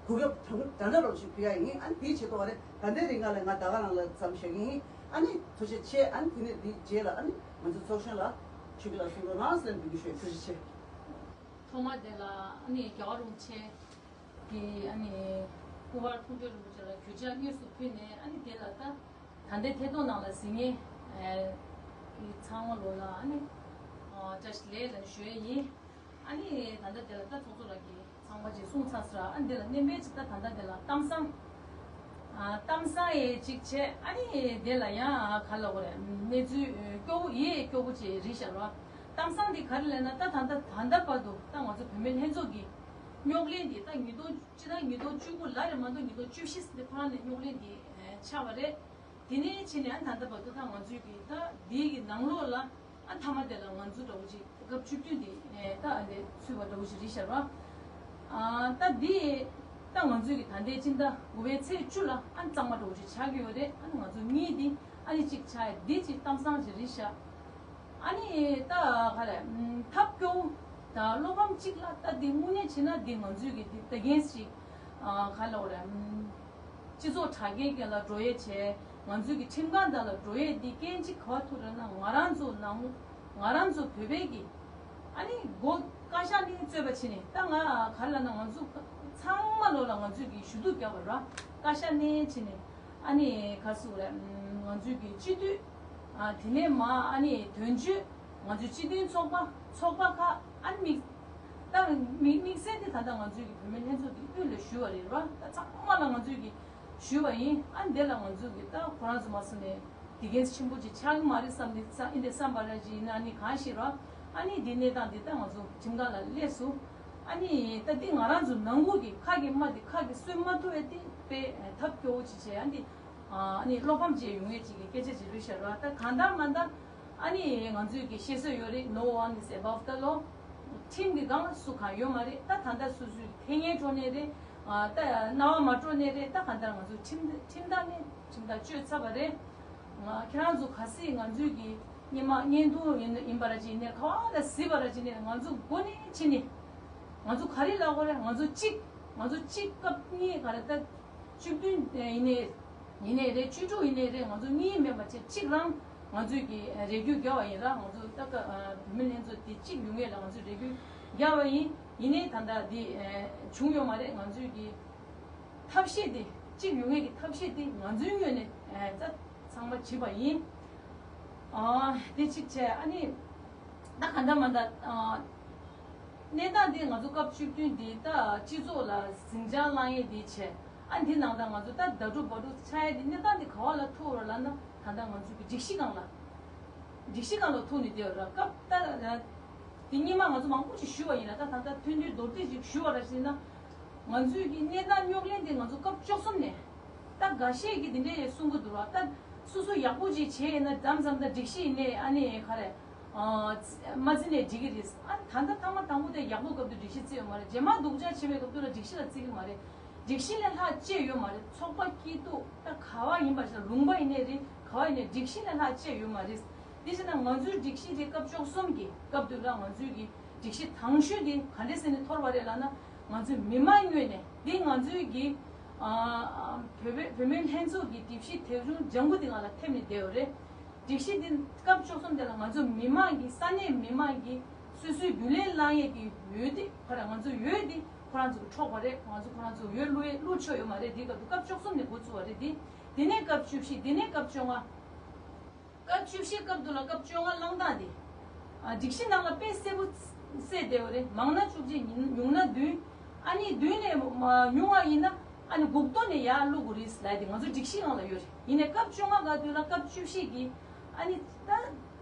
གོ་སྐབས་དྲང་དྲང་འདྲ་རོགས་ཞིག་ཕུལ་ཡ་ཡིན། ཨ་ནི་དེའི་ཆེད་དུ་བ་རེད། ད་ལྟའི་རིང་ང་ལ་ང་ད་ག་རང་ལ་ཙམ་བཤད་ཀྱི་ཡིན། ཨ་ནི་ཐུགས་རྗེ་ཆེ། ཨ་ནི་དེ་ནས་དེའི་རྗེས་ལ་ཨ་ནི་ང་ཚོ་ཚོགས་གཞོན་ལ་ཆོས་སྐྱིད་ལགས་གསུང་རོགས་གནང་ཟེར་ནས་འབོད་སྐུལ་ཞུ་ཡ། ཐུགས་རྗེ་ཆེ། ཐོག་མར་དེ་ལ་ཨ་ནི་རྒྱལ་བ་རིན་པོ་ཆེ་གི་ཨ་ནི་སྐུ་པར་མཐོང་གྲོལ་རིན་པོ་ཆེ་ལ་གུས་ཕྱག་དངོས་སུ་ཕུལ་ནས། ཨ་ནི་དེ་ལ་ད་ད་ལྟའི་ཐད་གཏོང་ནང་ལ་གཟིགས་མཁན་ཨ་གི་ཚང་མ་ལོ་ལ་ཨ་ནི་ཨ་བཀྲ་ཤིས་བདེ་ལེགས་ལ་ཞུ་ཡ་ཡིན། ཨ་ནི་ད་ལྟ་དེ་ལ་ད་ཚོགས་གཙོ་ལགས་ཀྱིས་ཚང་མ་ཅིག་གསུངས་ཚར་ཟེར། ཨ་ནི་དེ་ལ་སྣོན་པ་ཅིག་ད་ད་ལྟ་དེ་ལ་གཏམ་བཟང་ཨ་གཏམ་བཟང་ཡས་ཅིག་བྱས། ཨ་ནི་དེ་ལ་ཡང་ག་ལབ་དགོས་རེད། གནས་ཚུལ་སྐྱོ་བོ་ཡས་སྐྱོ་བོ་ཅིག་རེད་ཤག་ར། གཏམ་བཟང་འདི་ག་རེ་ལབ་ན། ད་ད་ལྟ་ད་ལྟ་བར་དུ་ད་ང་ཚོ་བུད་མེད་ལྷན་ཚོགས་ཀྱི་རྙོག་གླེང་འདི་ད་ཉིས་སྟོང་སྤྱིར་བཏང་ཉིས་སྟོང་བཅུ་དགུ་ལ་རེད་མ་གཏོགས་ཉིས་སྟོང་བཅུ་བཞི་འདི་ཁོ་རང་ནས་རྙོག་གླེང་འདི་ཆགས་པ་རེད། དེ་ནས་ཕྱིན་ནས་ཨ་ད་ལྟ་བར་དུ་ད་ང་ཚོའི་གི་ད་འདི་གི་ནང་ལོགས་ལ་ཨ་མཐའ་མ་དེ་ལ་ང་ཚོ་འདྲ་བོ་ཅིག་སྐབས་བཅུ་བདུན་དེ་ད་ཨ་འདི་ཚུད་པ་འདྲ་བོ་ཅིག་རེད་ཤག་ར། ཨ་ད་འདི་ད་ང་ཚོའི་གི་ད་ལྟའི་སྤྱི་ཟླ་དགུ་པའི་ཚེས་བཅུ་ལ་ཨ་གཙང་མ་འདྲ་བོ་ཅིག་ཆགས་ཀྱི་ཡོད་རེད། ཨ་ང་ཚོ་གཉིས་འདི་ཨ་ནི་གཅིག་ཆགས་ཡ་འདི་ཅིག་གཏམ་བཟང་ཅིག་རེད་ཤག་ཨ་ནི་ད་ག་རེ་ཐབས་སྐྱོ་བོ་ད་བློ་ཕམ་གཅིག་ལ་ད་འདི་དངོས་གནས་བྱས་ན་འདི་ང་ཚོའི་གི་འདི་ད་གན་ཞིག་ག་ལབ་དགོས་རེད། སྤྱི་ཚོགས་དྲ་རྒྱའི་སྒང་ལ་འགྲོ་ཡས་བྱས། ང་ཚོའི་གི་ཁྲིམས་ཁང་དག་ལ་འགྲོ་ཡས་འདི་རྐྱེན་གཅིག་ག་བ་ཐུག་རེད་ན། ང་རང་ཚོ་ནང་ང་རང་ཚོ་བོད་པའི་གི་ཨ་ནི་མགོ་བཀའ་ཤག་ནས་རྩོད་པ་བྱས་ནས། ད་ང་ག་རེ་ལབ་ན་ང་ཚོ་ཚང་མ་ལོ་ལ་ང་ཚོའི་གི་ཞུ་གཏུག་བརྒྱབ་པ་ར། བཀའ་ཤག་ནས་བྱས་ནས། ཨ་ནི་ག་རེ་ཟེར་དགོས་རེད། ང་ཚོའི་གི་སྤྱི་འཐུས། ཨ་དེ་ནས་མ་ཨ་ནི་དོན་གཅོད། ང་ཚོའི་སྤྱི་མཐུན་ཚོགས་པ། ཚོགས་པ་ཁག་ཨ་ནི་དམིགས་ད་དམིགས་དམིགས་བསལ་དེ་ད་ལྟ་ང་ཚོའི་གི་བུད་མེད་ལྷན་ཚོགས་ཀྱི་དབུས་ལ་ཞུས་པ་རེད་ར། ད་ཚང་མ་ལ་ང་ཚོའི་གི་ཞུས་པ་ཡིན། ཨ་ནི་དེ་ལ་ང་ཚོའི་གི་ད་ཁོ་རང་ཚོ་མ་སོང་ནས་དེ་གལ་ཆེན་པོ་ཅིག་ཆགས་ཀྱི་མ་རེད་བསམ་ནས་ས་ཨིན་དེ་བསམ་པ་ར་ཅིག་ཡིན་ན་ཨ་ནི་གང་ཞིག་ར། ཨ་ནི་དེ་གནས་སྟངས་དེ་ད་ང་ཚོ་ཁྲིམས་ཁང་ལ་སླེབས་སོང་། ཨ་ནི་ད་འདི་ང་རང་ཚོ་ནང་ཁུལ་གྱི་ཁ་གི་རྨ་དེ་ཁ་གི་སོན་མ་ཐུབ་པའི་དེ་དཔེ་ཐབས་སྐྱོ་བོ་ཅིག་བྱས། ཨ་འདི་ཨ་ནི་བློ་ཕམ་བྱས་ཡོང་ཡས་ཅིག་གི་སྐད་ཆ་ཅིག་རེད་ཤག་ར། ད་གང་ལྟར་མ་ལྟར་ཨ་ནི་ང་ཚོས་ཀྱི་ཤེས་སྲོལ་ཡོད་རེད། No one is above the law། ཁྲིམས་ཀྱི་སྒང་ལ་སུ་གང་ཡོད་མ་རེད། ད་ད་ལྟ་སོ་སོའི་ཕན་ངན་འགྲོ་ནས་རེད། ཨ་ད་རྣ་བ་མ་འགྲོ་ནས་རེད། ད་གང་ལྟར་ང་ཚོ་ཁྲིམས་ཁྲིམས་ཐག་ནས་ཁྲིམས་ཐག་གཅོད་ཚར་བ་རེད། ང་ཁྱེད་རང་ཚོ་གལ་སྲིད་ང་ཚོའི་གི་སྔོན་མ་བརྙན་ཐུང་ཡིན་ཡིན་པ་ར་ཅིག་ནས་ག་བ་ལ་གཟིགས་པ་ར་ཅིག་ནས་ང་ཚོ་འགོ་ནས་ཕྱི་ནས་ང་ཚོ་ག་རེ་ལབ་དགོས་རེད། ང་ཚོ་གཅིག་ང་ཚོ་གཅིག་སྐབས་གཉིས་ག་རེ་ད། བཅུ་བདུན་ཡིན་ནའི་ཡིན་ནའི་རེད། བཅུ་དྲུག་ཡིན་ནའི་རེད། ང་ཚོ་གཉིས་མེད་པ་བྱས་གཅིག་རང་ང་ཚོས་ཀྱི་རེ་སྐུལ་རྒྱག་པ་ཡིན་ར། ང་ཚོ་ད་ཀ་བུད་མེད་ལྷན་ཚོགས་དེ་གཅིག་ཡོང་ངེས་ལ་ང་ཚོས་རེ་སྐུལ་རྒྱག་པ་ཡིན། ཡིན་ནའི་ད་ལྟ་འདི་བྱུང་ཡོད་མ་རེད། ང་ཚོས་ཀྱི་ཐབས་ཤེས་དེ་གཅིག་ཡོང་ངེས་ཀྱི་ཐབས་ཤེས་དེ་ང་ཚོའི་ངོས་ནས་ད་ཚང་མ་བྱེད་པ་ཡིན། ཨ་དེ་གཅིག་བྱས། ཨ་ནི་ད་ག་འདྲ་མ་འདྲ་ཨ། གནས་སྟངས་འདི་ང་ཚོ་སྐབས་བཅུ་བདུན་འདི་ད་སྤྱི་ཚོགས་ལ་ཟིང་ཆ་སློང་ཡས་འདི་བྱས། ཨ་འདི་ནང་ད་ང་ཚོ་ད་ཟླ་དྲུག་བར་དུ་ཆགས་ཡས་འདི་གནས་སྟངས་འདི་ག་བ་ལ་ཐུག་ར་ལབ་ན། ད་ལྟ་ང་ཚོ་གི་སྒྲིག་གཞི་སྒང་ལ། སྒྲིག་གཞི་སྒང་ལ་ཐུག་ནས་བསྡད་ཡོད་ར། སྐབས་ད་འདི་སྔོན་མ་ང་ཚོ་མང་པོ་ཞིག་ཞུས་པ་ཡིན་ལ། ད་ད་ལྟ་ཐུང་ཐུང་མདོར་བསྡུས་ཅིག་ཞུ་བ་ར་ཞིག་ན། ང་ཚོའི་གི་གནས་སྟངས་རྙོག་གླེང་འདི་ང་ཚོ་སྐབས་བཅུ་གསུམ་ནས། ད་འགའ་ཤས་ཀྱིས་འདི་འདྲ་ཡང་གསུང་གི་འདུག་ར། ད་སོ་སོ་ཡག་པོ་ཅིག་བྱས་ཡིན་ན་མཚམས་མཚམས་ད་སྒྲིག་གཞི་ཡིན་ནའི་ཨ་ནི་ག་རེ། ཨ་མ་བརྩི་ནའི་འགྲིག་གི་རེད། ཨ་ད་ལྟ་ཐེངས་མ་དང་པོ་དེ་ཡག་པོ་སྐབས་དུ་སྒྲིག་གཞི་བརྩི་ཡོད་མ་རེད། རྗེས་མ་སྡུག་ཅག་བྱེད་པའི་སྐབས་དུ་ལ་སྒྲིག་གཞི་ལ་བརྩི་གི་མ་རེད། སྒྲིག་གཞི་ལས་ལྷག་ཅི་ཡོད་མ་རེད། ཚོགས་པ་སྐྱིད་སྡུག་ད་ག་བ་ཡིན་པ་ཞིག་ལ། ལུང་པ་ཡིན་ནའི་རེད། ག་བ་ཡིན་ནའི་སྒྲིག་གཞི་ལས་ལྷག་ཅི་ཡོད་མ་རེད། དེ་བྱས་ན་ང་ཚོའི་སྒྲིག་གཞི་དེ་སྐབས་བཅུ་གསུམ་གྱི་སྐབས་དུ་ལ་ང་ཚོའི་གི་སྒྲིག་གཞི་དང་ཤོས་དེ་ག་འདྲས་ཟེར་ནས་འཐོར་བ་རེད་ལབ་ན། ང་ཚོའི་མི་མང་ངོས་ནས་འདི་ང་ཚོའི་གི་ཨ་བོད་པའི་བུད་མེད་ལྷན་ཚོགས་ཀྱི་སྒྲིག་གཞི་དེབ་ཆུང་ལྗང་གུ་དེ་ང་ལ་ཐེབས་ནས་བསྡད་ཡོད་རེད། སྒྲིག་གཞི་འདི་སྐབས་བཅུ་གསུམ་དེ་ལ་ང་ཚོ་མི་མང་གི་ས་གནས་མི་མང་གི་སོ་སོའི་རྒྱུན་ལས་བླངས་ཡས་ཀྱི་འོས་དེ་ག་རེ་ང་ཚོ་འོས་དེ་ཁོ་རང་ཚོ་གི་འཕྲོག་པ་རེད། ང་ཚོ་ཁོ་རང་ཚོ་འོས་བླུག་ཡས་བླུག་ཆོག་ཡོད་མ་རེད། དེ་སྐབས་དུ་སྐབས་བཅུ་གསུམ་ནས་འགོ་བཙུགས་པ་རེད། དེ་དེ་ནས་སྐབས་བཅུ་བཞི། དེ་ནས་སྐབས་བཅོ་ལྔ། སྐབས་བཅུ་བཞི་སྐབས་དུ་ལ་སྐབས་བཅོ་ལྔ་བླངས་སྟངས་དེ། ཨ་སྒྲིག་གཞི་ནང་ལ་དཔེ་གསལ་པོ་གསལ་བསྡད་ཡོད་རེད། མང་ན་བཅུ་གཅིག་ཉུང་ན་བདུན། ཨ་ནི་བདུན་ནས་མ་ཉུང་བ་ཡིན་ན་ཨ་ནི་འགོ་ཐོག་ནས་ཡར་བླུག་དགོས་རེད་ལབ་དེ་ང་ཚོ་སྒྲིག་གཞི་ནང་ལ་ཡོད་རེད། ཡིན་ནའི་སྐབས་བཅོ་ལྔ་སྐབས་དུ་ལ་སྐབས་བཅུ་བཞི་གི་ཨ་ནི་ད་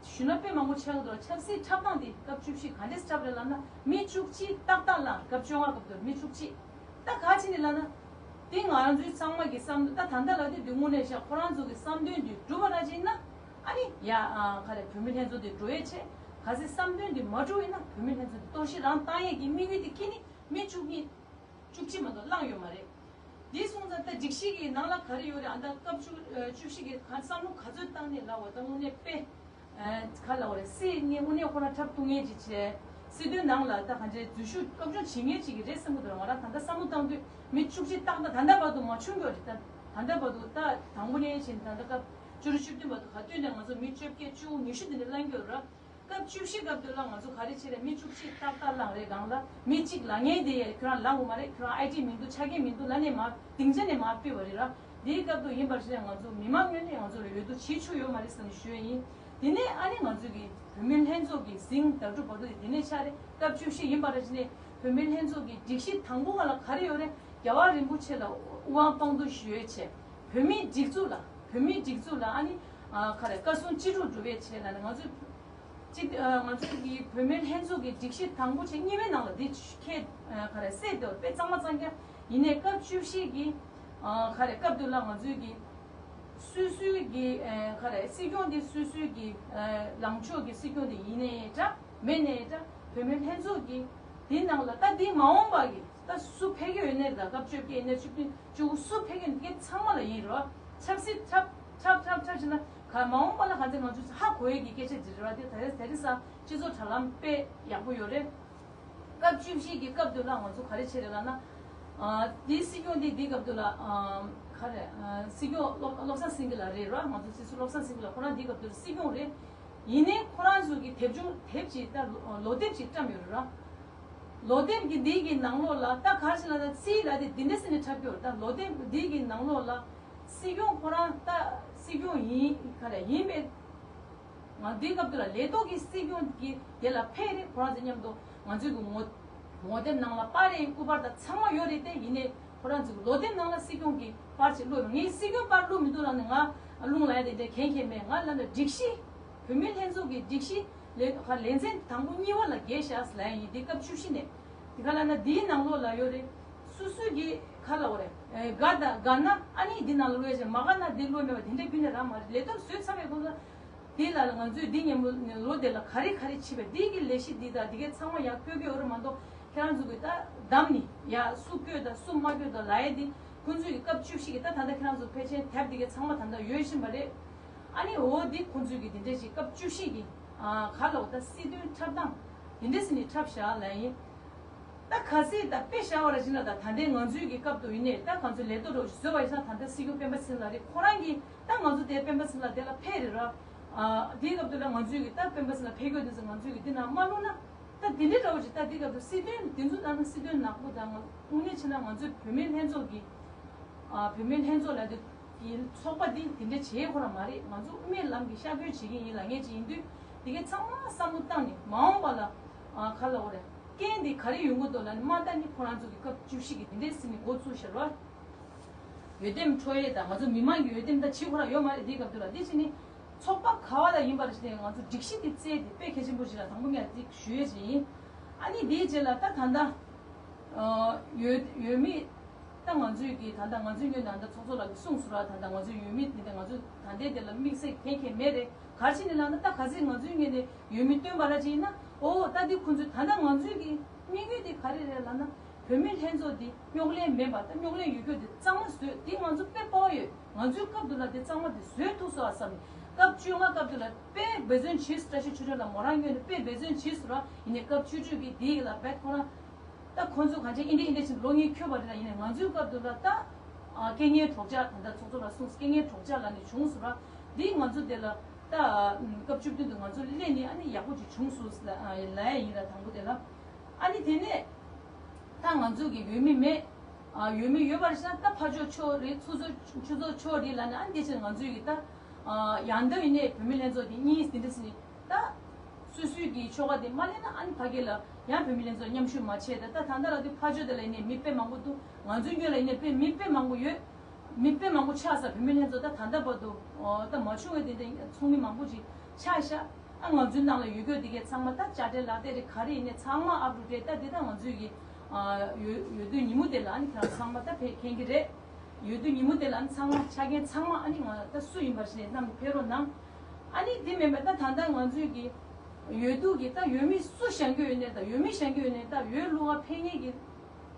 ཞུ་ན་དཔེ་མང་པོ་ཆགས་འདུག་ཆབ་སྲིད་འཁྲབ་སྟངས་དེ་སྐབས་བཅུ་བཞི་ག་འདྲས་འཁྲབ་རེད་ལབ་ན། མི་བཅུ་གཅིག་ཏག་ཏག་ལ། སྐབས་བཅོ་ལྔ་སྐབས་དུ་མི་བཅུ་གཅིག་ད་ག་ཅི་ནས་ལབ་ན། དེ་ང་ཚོའི་ཚང་མ་གི་བསམ་ད་ད་ལྟ་ལ་དེ་དུས་དངོས་གནས་བཞག་ཁོ་རང་ཚོ་གི་བསམ་དོན་དེ་འགྲུབ་པ་ར་ཅིག་ཡིན་ན། ཨ་ནི་ཡ་ཨ་ག་རེ་བུད་མེད་ལྷན་ཚོགས་དེ་འགྲོ་ཡས་ཆེ། གལ་སྲིད་བསམ་དོན་དེ་མ་འགྲུབ་ཡིན་ན་བུད་མེད་ལྷན་ཚོགས་དེ་གཏོར་བཤིག་རང་བཏང་ཡས་ཀྱི་དམིགས་ཡུལ་དེ་ཁྱེད་ནི་མི་བཅུ་གཉིས་བཅུ་གཅིག་མ་གཏོགས་བླངས་ཡོད་མ་རེད། དེ་སོང་ཙང་ད་སྒྲིག་གཞི་གི་ནང་ལ་ག་རེ་ཡོད་རེད། ཨ་ད་སྐབས་བཅུ་བཅུ་བཞི་གི་ག་བསམ་བློ་ག་ཚོད་བཏང་ནས་ལབ་པ་ད་དངོས་གནས་དཔེ། ག་ལ་བ་རེད། སྲིད་ནི་དངོས་གནས་ཁོ་རང་འཁྲབ་ཐུབ་ངེས་ཅིག་བྱས། སྲིད་དོན་ནང་ལ་ད་ག་འདྲའི་འཛུལ་ཞུགས་སྐབས་བྱུང་བྱེད་ངེས་ཅིག་གི་རེད་བསམ་གི་འདུག་ང་རང་ད་ལྟ་བསམ་བློ་བཏང་དུས་མི་བཅུ་གཅིག་ཏག་ཏག་ད་ལྟ་བར་དུ་མ་བྱུང་གི་རེད། ད་ད་ལྟ་བར་དུ་ད་དང་པོ་ནས་བྱས་ད་ལྟ་སྐབས་བཅུ་དྲུག་བཅུ་བདུན་བར་དུ་ག་དུས་ནས་ང་ཚོ་མི་བཅོ་བརྒྱད་བཅུ་ཉི་ཤུ་དེ་འདྲ་བླངས་ཀྱི་ཡོད་རེད། སྐབས་བཅུ་བཞི་སྐབས་དུ་ལ་ང་ཚོ་ག་རེ་བྱས་རེད། མི་བཅུ་གཅིག་ཏག་ཏག་བླངས་རེད། སྒང་ལ་མི་གཅིག་ལབ་མཁན་དེ་ཡ་ཁྱོད་རང་ལབ་དགོས་མ་རེད། ཁྱོད་རང་ཨའི་ཌི་མི་འདུག་ཆ་རྐྱེན་མི་འདུག་ལབ་ནས་མ་སྡིངས་ཆ་ནས་མ་ཕུད་པ་རེད་ར། དེའི་སྐབས་དུ་ཡིན་པར་བྱས་ང་ཚོ་མི་མང་ངོས་ནས་ང་ཚོ་ལ་འོས་བསྡུ་བྱེད་ཆོག་ཡོད་མ་རེད་ཟེར་ནས་ཞུ་ཡས་ཡིན། དེ་ནས་ཨ་ནི་ང་ཚོ་གི་བུད་མེད་ལྷན་ཚོགས་ཀྱི་ཟིང་ཟླ་དྲུག་བར་དུ་དེ་ནས་ཆགས་རེད། སྐབས་བཅུ་བཞི་ཡིན་པར་བྱས་ནས་བུད་མེད་ལྷན་ཚོགས་ཀྱི་སྒྲིག་གཞི་དང་པོ་ང་ལ་ག་རེ་ཡོད་རེད། རྒྱལ་བ་རིན་པོ་ཆེ་ལ་དབུ་དབང་དཔང་རྟགས་ཞུ་ཡས་བྱས། བོད་མིའི་སྒྲིག་འཛུགས་ལ་བོད་མིའི་སྒྲིག་འཛུགས་ལ་ཨ་ནི་ཨ་ག་རེ་བཀའ་གསུང་ཅི་སྒྲུབ་སྒྲུབ་ཡས་བྱས་ལ་ནི་ང་ཚོ། གཅིག་ཨ་ང་ཚོ་གི་བུད་མེད་ལྷན་ཚོགས་ཀྱི་སྒྲིག་གཞི་དང་པོ་བྱས་གཉིས་པའི་ནང་ལ་འདི་ཁྱེད་ཨ་ག་རེ་གསལ་འདུག་དཔེ་གཙང་མ་གཙང་རྐྱང་ཡིན་ནའི་སྐབས་བཅུ་བཞི་གི་ཨ་ག་རེ་སྐབས་དུ་ལ་ང་ཚོའི་གི་སོ་སོའི་གི་ཨ་ག་རེ་སྲིད་སྐྱོང་འདི་སོ་སོའི་གི་ཨ་ལངས་ཕྱོགས་ཀྱི་སྲིད་སྐྱོང་འདི་ཡིན་ནའི་འདྲ་མེད་ནའི་འདྲ་བུད་མེད་ལྷན་ཚོགས་ཀྱི་འདི་ནང་ལ་ད་འདི་མ་འོངས་པ་གི་ད་སུ་ཕེབས་ཀྱི་ཡོད་ནའི་ད་སྐབས་བཅོ་བརྒྱད་ཡིན་ནའི་བཅུ་བདུན་བཅུ་དགུ་སུ་ཕེབས་ཀྱི་ཡོད་ནའི་ཚང་མ་ལ་ཡིན་རོ། ཆབ་སྲིད་འཁྲབ་འཁྲབ་འཁྲབ་འཁྲབ་བྱས་ན་ག་མ་འོངས་པ་ལ་ག་ཚད་ང་ཚོས་ཧ་གོ་ཡས་ཀྱི་སྐད་ཆ་ཅིག་རེད་བ། དེ་ད་རེས་ད་རེས་སང་སྤྱི་ཚོགས་དྲ་ལམ་དཔེ་ཡག་པོ་ཡོད་རེད། སྐབས་བཅུ་བཞི་གི་སྐབས་དུ་ལ་ང་ཚོ་ག་རེ་བྱས་རེད་ལབ་ན། ཨ་དེའི་སྲིད་སྐྱོང་དེ་དེའི་སྐབས་དུ་ལ་ཨ་ག་རེ་ཨ་སྲིད་སྐྱོང་བློ་བློ་བཟང་སེང་གེ་ལགས་རེད་ར། ང་ཚོ་སྲིད་ཟུར་བློ་བཟང་སེང་གེ་ལགས་ཁོ་རང་དེའི་སྐབས་དུ་སྲིད་སྐྱོང་རེད། ཡིན་ནའི་ཁོ་རང་ཚོ་གི་དེབ་ཆུང་དེབ་ཅིག་ད་ལོ་ལོ་དེབ་ཅིག་བཀྲམ་ཡོད་རེད་ར། ལོ་དེབ་ཀྱི་འདི་གི་ནང་ལོགས་ལ་ད་ག་རེ་ཟེར་ན་ད་རྩིས་ལ་དེ་འདི་འདྲ་ཟེར་ནས་འཁྲབ་ཀྱི་ཡོད་རེད། ད་ལོ་དེབ་འདི་གི་ནང་ལོགས་ལ་སྲིད་སྐྱོང་ཁོ་རང་ད་སྲིད་སྐྱོང་ཡིན་ག་རེ་ཡིན་པའི། ང་འདི་སྐབས་དེ་ལ་ལས་ཐོག་གི་སྲིད་སྐྱོང་གི་དེ་ལ་ཕེབས་རེད། ཁོ་རང་ཚོ་མཉམ་དུ་ང་ཚོའི་གི་ངོ་ངོ་དེབ་ནང་ལ་པར་རེ་སྐུ་པར་དང་ཚང་མ་ཡོད་རེད་དེ། ཡིན་ནའི་ཁོ་རང་ཚོའི་གི་ལོ་དེབ་ནང་ལ་སྲིད་སྐྱོང་གི་པར་ཅིག་བླུགས་ཡོད། ངས་སྲིད་སྐྱོང་པར་བླུགས་མི་འདུག་ལབ་ནས་ང་རླུང་ལ་ཡ་དེ་འདྲ་གན་གན་མེད། ང་ལབ་ན་སྒྲིག་གཞི་བུད་མེད་ལྷན་ཚོགས་ཀྱི་སྒྲིག་གཞི་ལས་ཁ་ལེ་ཚན་དང་པོ་གཉིས་པ་ལ་བརྒལ་བཞག་ལབ་ཡིན། འདི་སྐབས་བཅུ་བཞི་ནས་འདི་ག་ལབ་ན་འདིའི་ནང་ལོགས་ལ་ཡོད་རེད། སུ་སུ་གི་ཁ་ལ་འོ་རེད། དགའ་ད་དགའ་ན་ཨ་ནི་འདི་ནང་ལ་བླུགས་ཡ་ཅིག་མ་དགའ་ན་འདི་བླུགས་མེད་པ་དེ་འདྲ་རྒྱུན་ནས་རང་མ་རེད། ལས་ཐོག་བཟོས་ཚར་བའི་གོང་ལ། འདི་ལ་ང་ཚོས་འདི་ཉིན་མོ་ལོ་འདི་ལ་ག་རེ་ག་རེ་བྱེད་པ་འདི་གི་ལས་གཞི་འདི་དང་འདི་གའི་ཚང་མ་ཡར་བཀོད་ཀྱི་ཡོད་རེད་མ་གཏོགས། ཁྱེད་རང་ཚོ་གི་ད་བདམས་ནི་ཡ་སུ་བསྐོས་དང་སུ་མ་བསྐོས་དང་ལབ་ཡ་འདི་ཁོང་ཚོས་ཀྱི་སྐབས་བཅུ་བཞི་གི་ད་ད་ལྟ་ཁྱེད་རང་ཚོ་ཕལ་ཆེར་དེབ་འདི་གའི་ཚང་མ་ད་ལྟ་ཡོད་བཞིན་པ་རེད། ཨ་ནི་འོ་འདི་ཁོང་ཚོས་ཀྱི་འདི་འདྲས་ཞིག་སྐབས་བཅུ་བཞི་གི་ཨ་ག་ལ་འོ་ད་སྲིད་དོན་འཁྲབ་སྟངས་འདི་འདྲས་ཟིན་ནི་འཁྲབ་བཞག་ལབ་ཡིན། ད་ག་ཚོད་ད་དཔེ་བཞག་པ་ར་ཅིག་ན་ད་ད་ལྟའི་ང་ཚོའི་གི་སྐབས་དུ་ཡིན་ནས་ད་ང་ཚོ་ལས་ཐོག་རོགས་ཞིག་བཟོས་པ་ཡིན་ཙང་ད་ལྟ་སྲིད་སྐྱོང་སྤེན་པ་ཚེ་རིང་ལགས་རེད། ཁོ་རང་གིས་ད་ང་ཚོ་དེ་སྤེན་པ་ཚེ་རིང་ལགས་དེ་ལ་ཕེབས་རེད་ར། ཨ་དེའི་སྐབས་དུ་ལ་ང་ཚོའི་གི་ད་སྤེན་པ་ཚེ་རིང་ལགས་ཕེབས་དགོས་དུས་ཙམ་ང་ཚོའི་གི་དེ་ན་མ་བླུགས་ན་ད་དེ་འདྲའི་འདྲ་བོ་ཅིག་ད་དེའི་སྐབས་དུ་སྲིད་དོན་དེ་ཚོ་ནང་ན་སྲིད་དོན་ནག་པོ་དང་དངོས་གནས་བྱས་ན་ང་ཚོའི་བོད་མིའི་ལྷན་ཚོགས་ཀྱི་ཨ་བོད་མིའི་ལྷན་ཚོགས་ལ་དེ། ཡིན་ཚོགས་པ་འདི་འདི་འདྲ་བྱེད་ཁོ་རང་མ་རེད། ང་ཚོ་དབུ་མའི་ལམ་གྱི་ཤར་བསྐྱོད་བྱེད་ཀྱི་ཡིན་ལབ་མཁན་ཅིག་ཡིན་དུས་འདི་གའི་ཚང་མ་བསམ་བློ་བཏང་ནས་མ་འོངས་པ་ལ་ཨ་ག་ལ་འོ་རེད། རྐྱེན་འདི་ག་རེ་ཡོང་གི་འདུག་ལབ་ནས་མ་ལྟ་ནི་ཁོ་རང་ཚོ་གི་སྐབས་བཅུ་བཞི་གི་འདི་འདྲའི་ཟིན་ནས་འགོ་བཙུགས་ཤར་བ། འོས་འདེམས་འཕྲོ་ཡས་དང་ང་ཚོ་མི་མང་གི་འོས་འདེམས་ད་བྱེད་ཁོ་རང་ཡོད་མ་རེད། འདིའི་སྐབས་དུ་ལ་འདི་བྱས་ནས་ཚོགས་པ་ག་བ་ལ་ཡིན་པར་བྱས་ནས་ང་ཚོ་སྒྲིག་གཞི་འདི་བཙལ་ཏེ་དཔེ་གལ་ཆེན་པོ་ཞིག་ལ་དང་པོ་ངས་འདི་ཞུ་ཡས་ཅིག་ཡིན། ཨ་ནི་འདིའི་རྗེས་ལ་ད་ད་ལྟ། ཡོད་ཡོད་མེད། ད་ང་ཚོས་ཀྱི་ད་ལྟ་ང་ཚོའི་ངོས་ནས་ད་ཚོགས་གཙོ་ལགས་ཀྱིས་གསུངས་སོང་ར། ད་ལྟ་ང་ཚོའི་ཡོད་མེད་འདི་ད་ང་ཚོས་ད་ལྟའི་དེ་ལ་དམིགས་བསལ་གང་གང་མེད་རེད། ག་རེ་བྱས་ནས་ལབ་ན་ད་ག་ཚོད་ང་ཚོའི་ངོས་ནས་ཡོད་མེད་སྟོན་པ་ར་ཅིག་ཡིན་ན་ཨོ་ད་འདི་ཁོང་ཚོས་ད་ལྟ་ང་ཚོའི་གི་དམིགས་ཡུལ་དེ་ག་རེ་རེད་ལབ་ན་བོད་མིའི་ལྷན་ཚོགས་འདི་རྙོག་གླེང་མེད་པ་ད་རྙོག་གླེང་ཡོད་རྒྱུ་འདི་གཙང་མ་བཟོས་འདི་ང་ཚོ་དཔེ་དཔའ་བ་ཡོད། ང་ཚོའི་སྐབས་དུ་ལ་འདི་གཙང་མ་འདི་བཟོས་ཐུབ་སོང་ཨ་བསམ་ནས་སྐབས་བཅོ་ལྔ་སྐབས་དུ་ལ་དཔེ་འབད་བརྩོན་བྱས་སོང་། བཀྲ་ཤིས་ཆོས་སྒྲོན་ལགས་མོ་རང་ངོས་ནས་དཔེ་འབད་བརྩོན་བྱས་སོང་ར། ཡིན་ནའི་སྐབས་བཅུ་དྲུག་གི་འདི་ཡི་ལ་བེད་ཁོ་རང་། ད་ཁོང་ཚོ་གང་ཅི་ཨིན་འདྲ་ཨིན་འདྲ་ཕྱིན་ལོ་གཉིས་འཁྱོལ་བ་རེད་ལ། ཡིན་ནའི་ང་ཚོའི་སྐབས་དུ་ལ་ད་ཨ་རྐྱེན་ངན་གྲོགས་ཆགས་ད་ལྟ་ཚོགས་གཙོ་ལ་གསུངས་རྐྱེན་ངན་གྲོགས་ཆགས་ལ་ནི་བྱུང་སོང་ར། འདི་ང་ཚོ་དེ་ལ་ད་སྐབས་བཅུ་བདུན་དུ་ང་ཚོ་སླེབས་ནི་ཨ་ནི་ཡག་པོ་ཅིག་བྱུང་སོང་ལ་ཡ་ཡིན་ར། དང་པོ་དེ་ལ་ཨ་ནི་དེ་ནས་ད་ང་ཚོ་གི་འོས་མི་མེད། ཨ་འོས་མི་ཡོད་པར་ཤ་ད་ཕར་ཕྱོགས་ཕྱོགས་རེད། ཚུར་ཕྱོགས་ཕྱོགས་ཕྱོགས་རེད་ལ་ནི་ཨ་ནི་དེ་ཕྱིར་ང་ཚོའི་གི་ད་ཡང་ད་ཡིན་ནའི་བོད་མི་ལྷན་ཚོགས་དེ་གཉིས་དེ་འདྲ་ཟིན་ནི། ད། སོ་སོའི་གི་ཆོལ་ཁ་དེ་མ་ལེན་ན་ཨ་ནི་ཕ་གི་ལ་ཡང་བོད་མི་ལྷན་ཚོགས་མཉམ་ཞུགས་མ་བྱས་ད་ད་ད་ལྟ་ར་དུས་ཕ་ཆོས་དེ་ལ་ཡིན་ནའི་མི་དཔེ་མང་པོ་འདུག་ང་ཚོའི་སྔོན་ལ་ཡིན་ནའི་དཔེ་མི་དཔེ་མང་པོ་ཡོད། མི་དཔེ་མང་པོ་ཆགས་ས་བོད་མི་ལྷན་ཚོགས་ད་ད་ལྟ་བར་དུ་ད་མ་བྱུང་བའི་དེ་འདྲ་ཚོགས་མི་མང་པོ་ཅིག་ཆགས་ཤག་ཨ་ང་ཚོའི་ནང་ལ་ཡོད་རྒྱུ་དེ་གའི་ཚང་མ་ད་དཔྱ་ཁྲལ་ལག་དེབ་རེད་ག་རེ་ཡིན་ནའི་ཚང་མ་ཨབ་ཏུ་ཌེ་ཊི་ད་དེ་ད་ང་ཚོའི་གི་ཡོད་ཡོད་དུས་ཉིན་མོ་དེ་ལ་ཨ་ནི་ཁྱེད་རང་ཚང་མ་ད་ཕེབས་མཁན་གི་རེད། ཡོད་དུས་ཉིན་མོ་དེ་ལ་ཨ་ནི་ཚང་མ་ཆ་རྐྱེན་ཚང་མ་ཨ་ནི་ང་ད་སུ་ཡིན་པར་ཞིག་ནས་གནང་ནས་ཕེབས་རོགས་གནང་། ཨ་ནི་དེ་མིན་པ་ད་ད་ལྟ་ང་ཚོའི་གི་ཡོད་དུས་གི་ད་འོས་མི་སུ་བཞེངས་རྒྱུ་ཡོད་ནས་ད་འོས་མི་བཞེངས་རྒྱུ་ཡོད་ནས་ད་འོས་བླུག་ག་ཕེབས་མཁན་གི་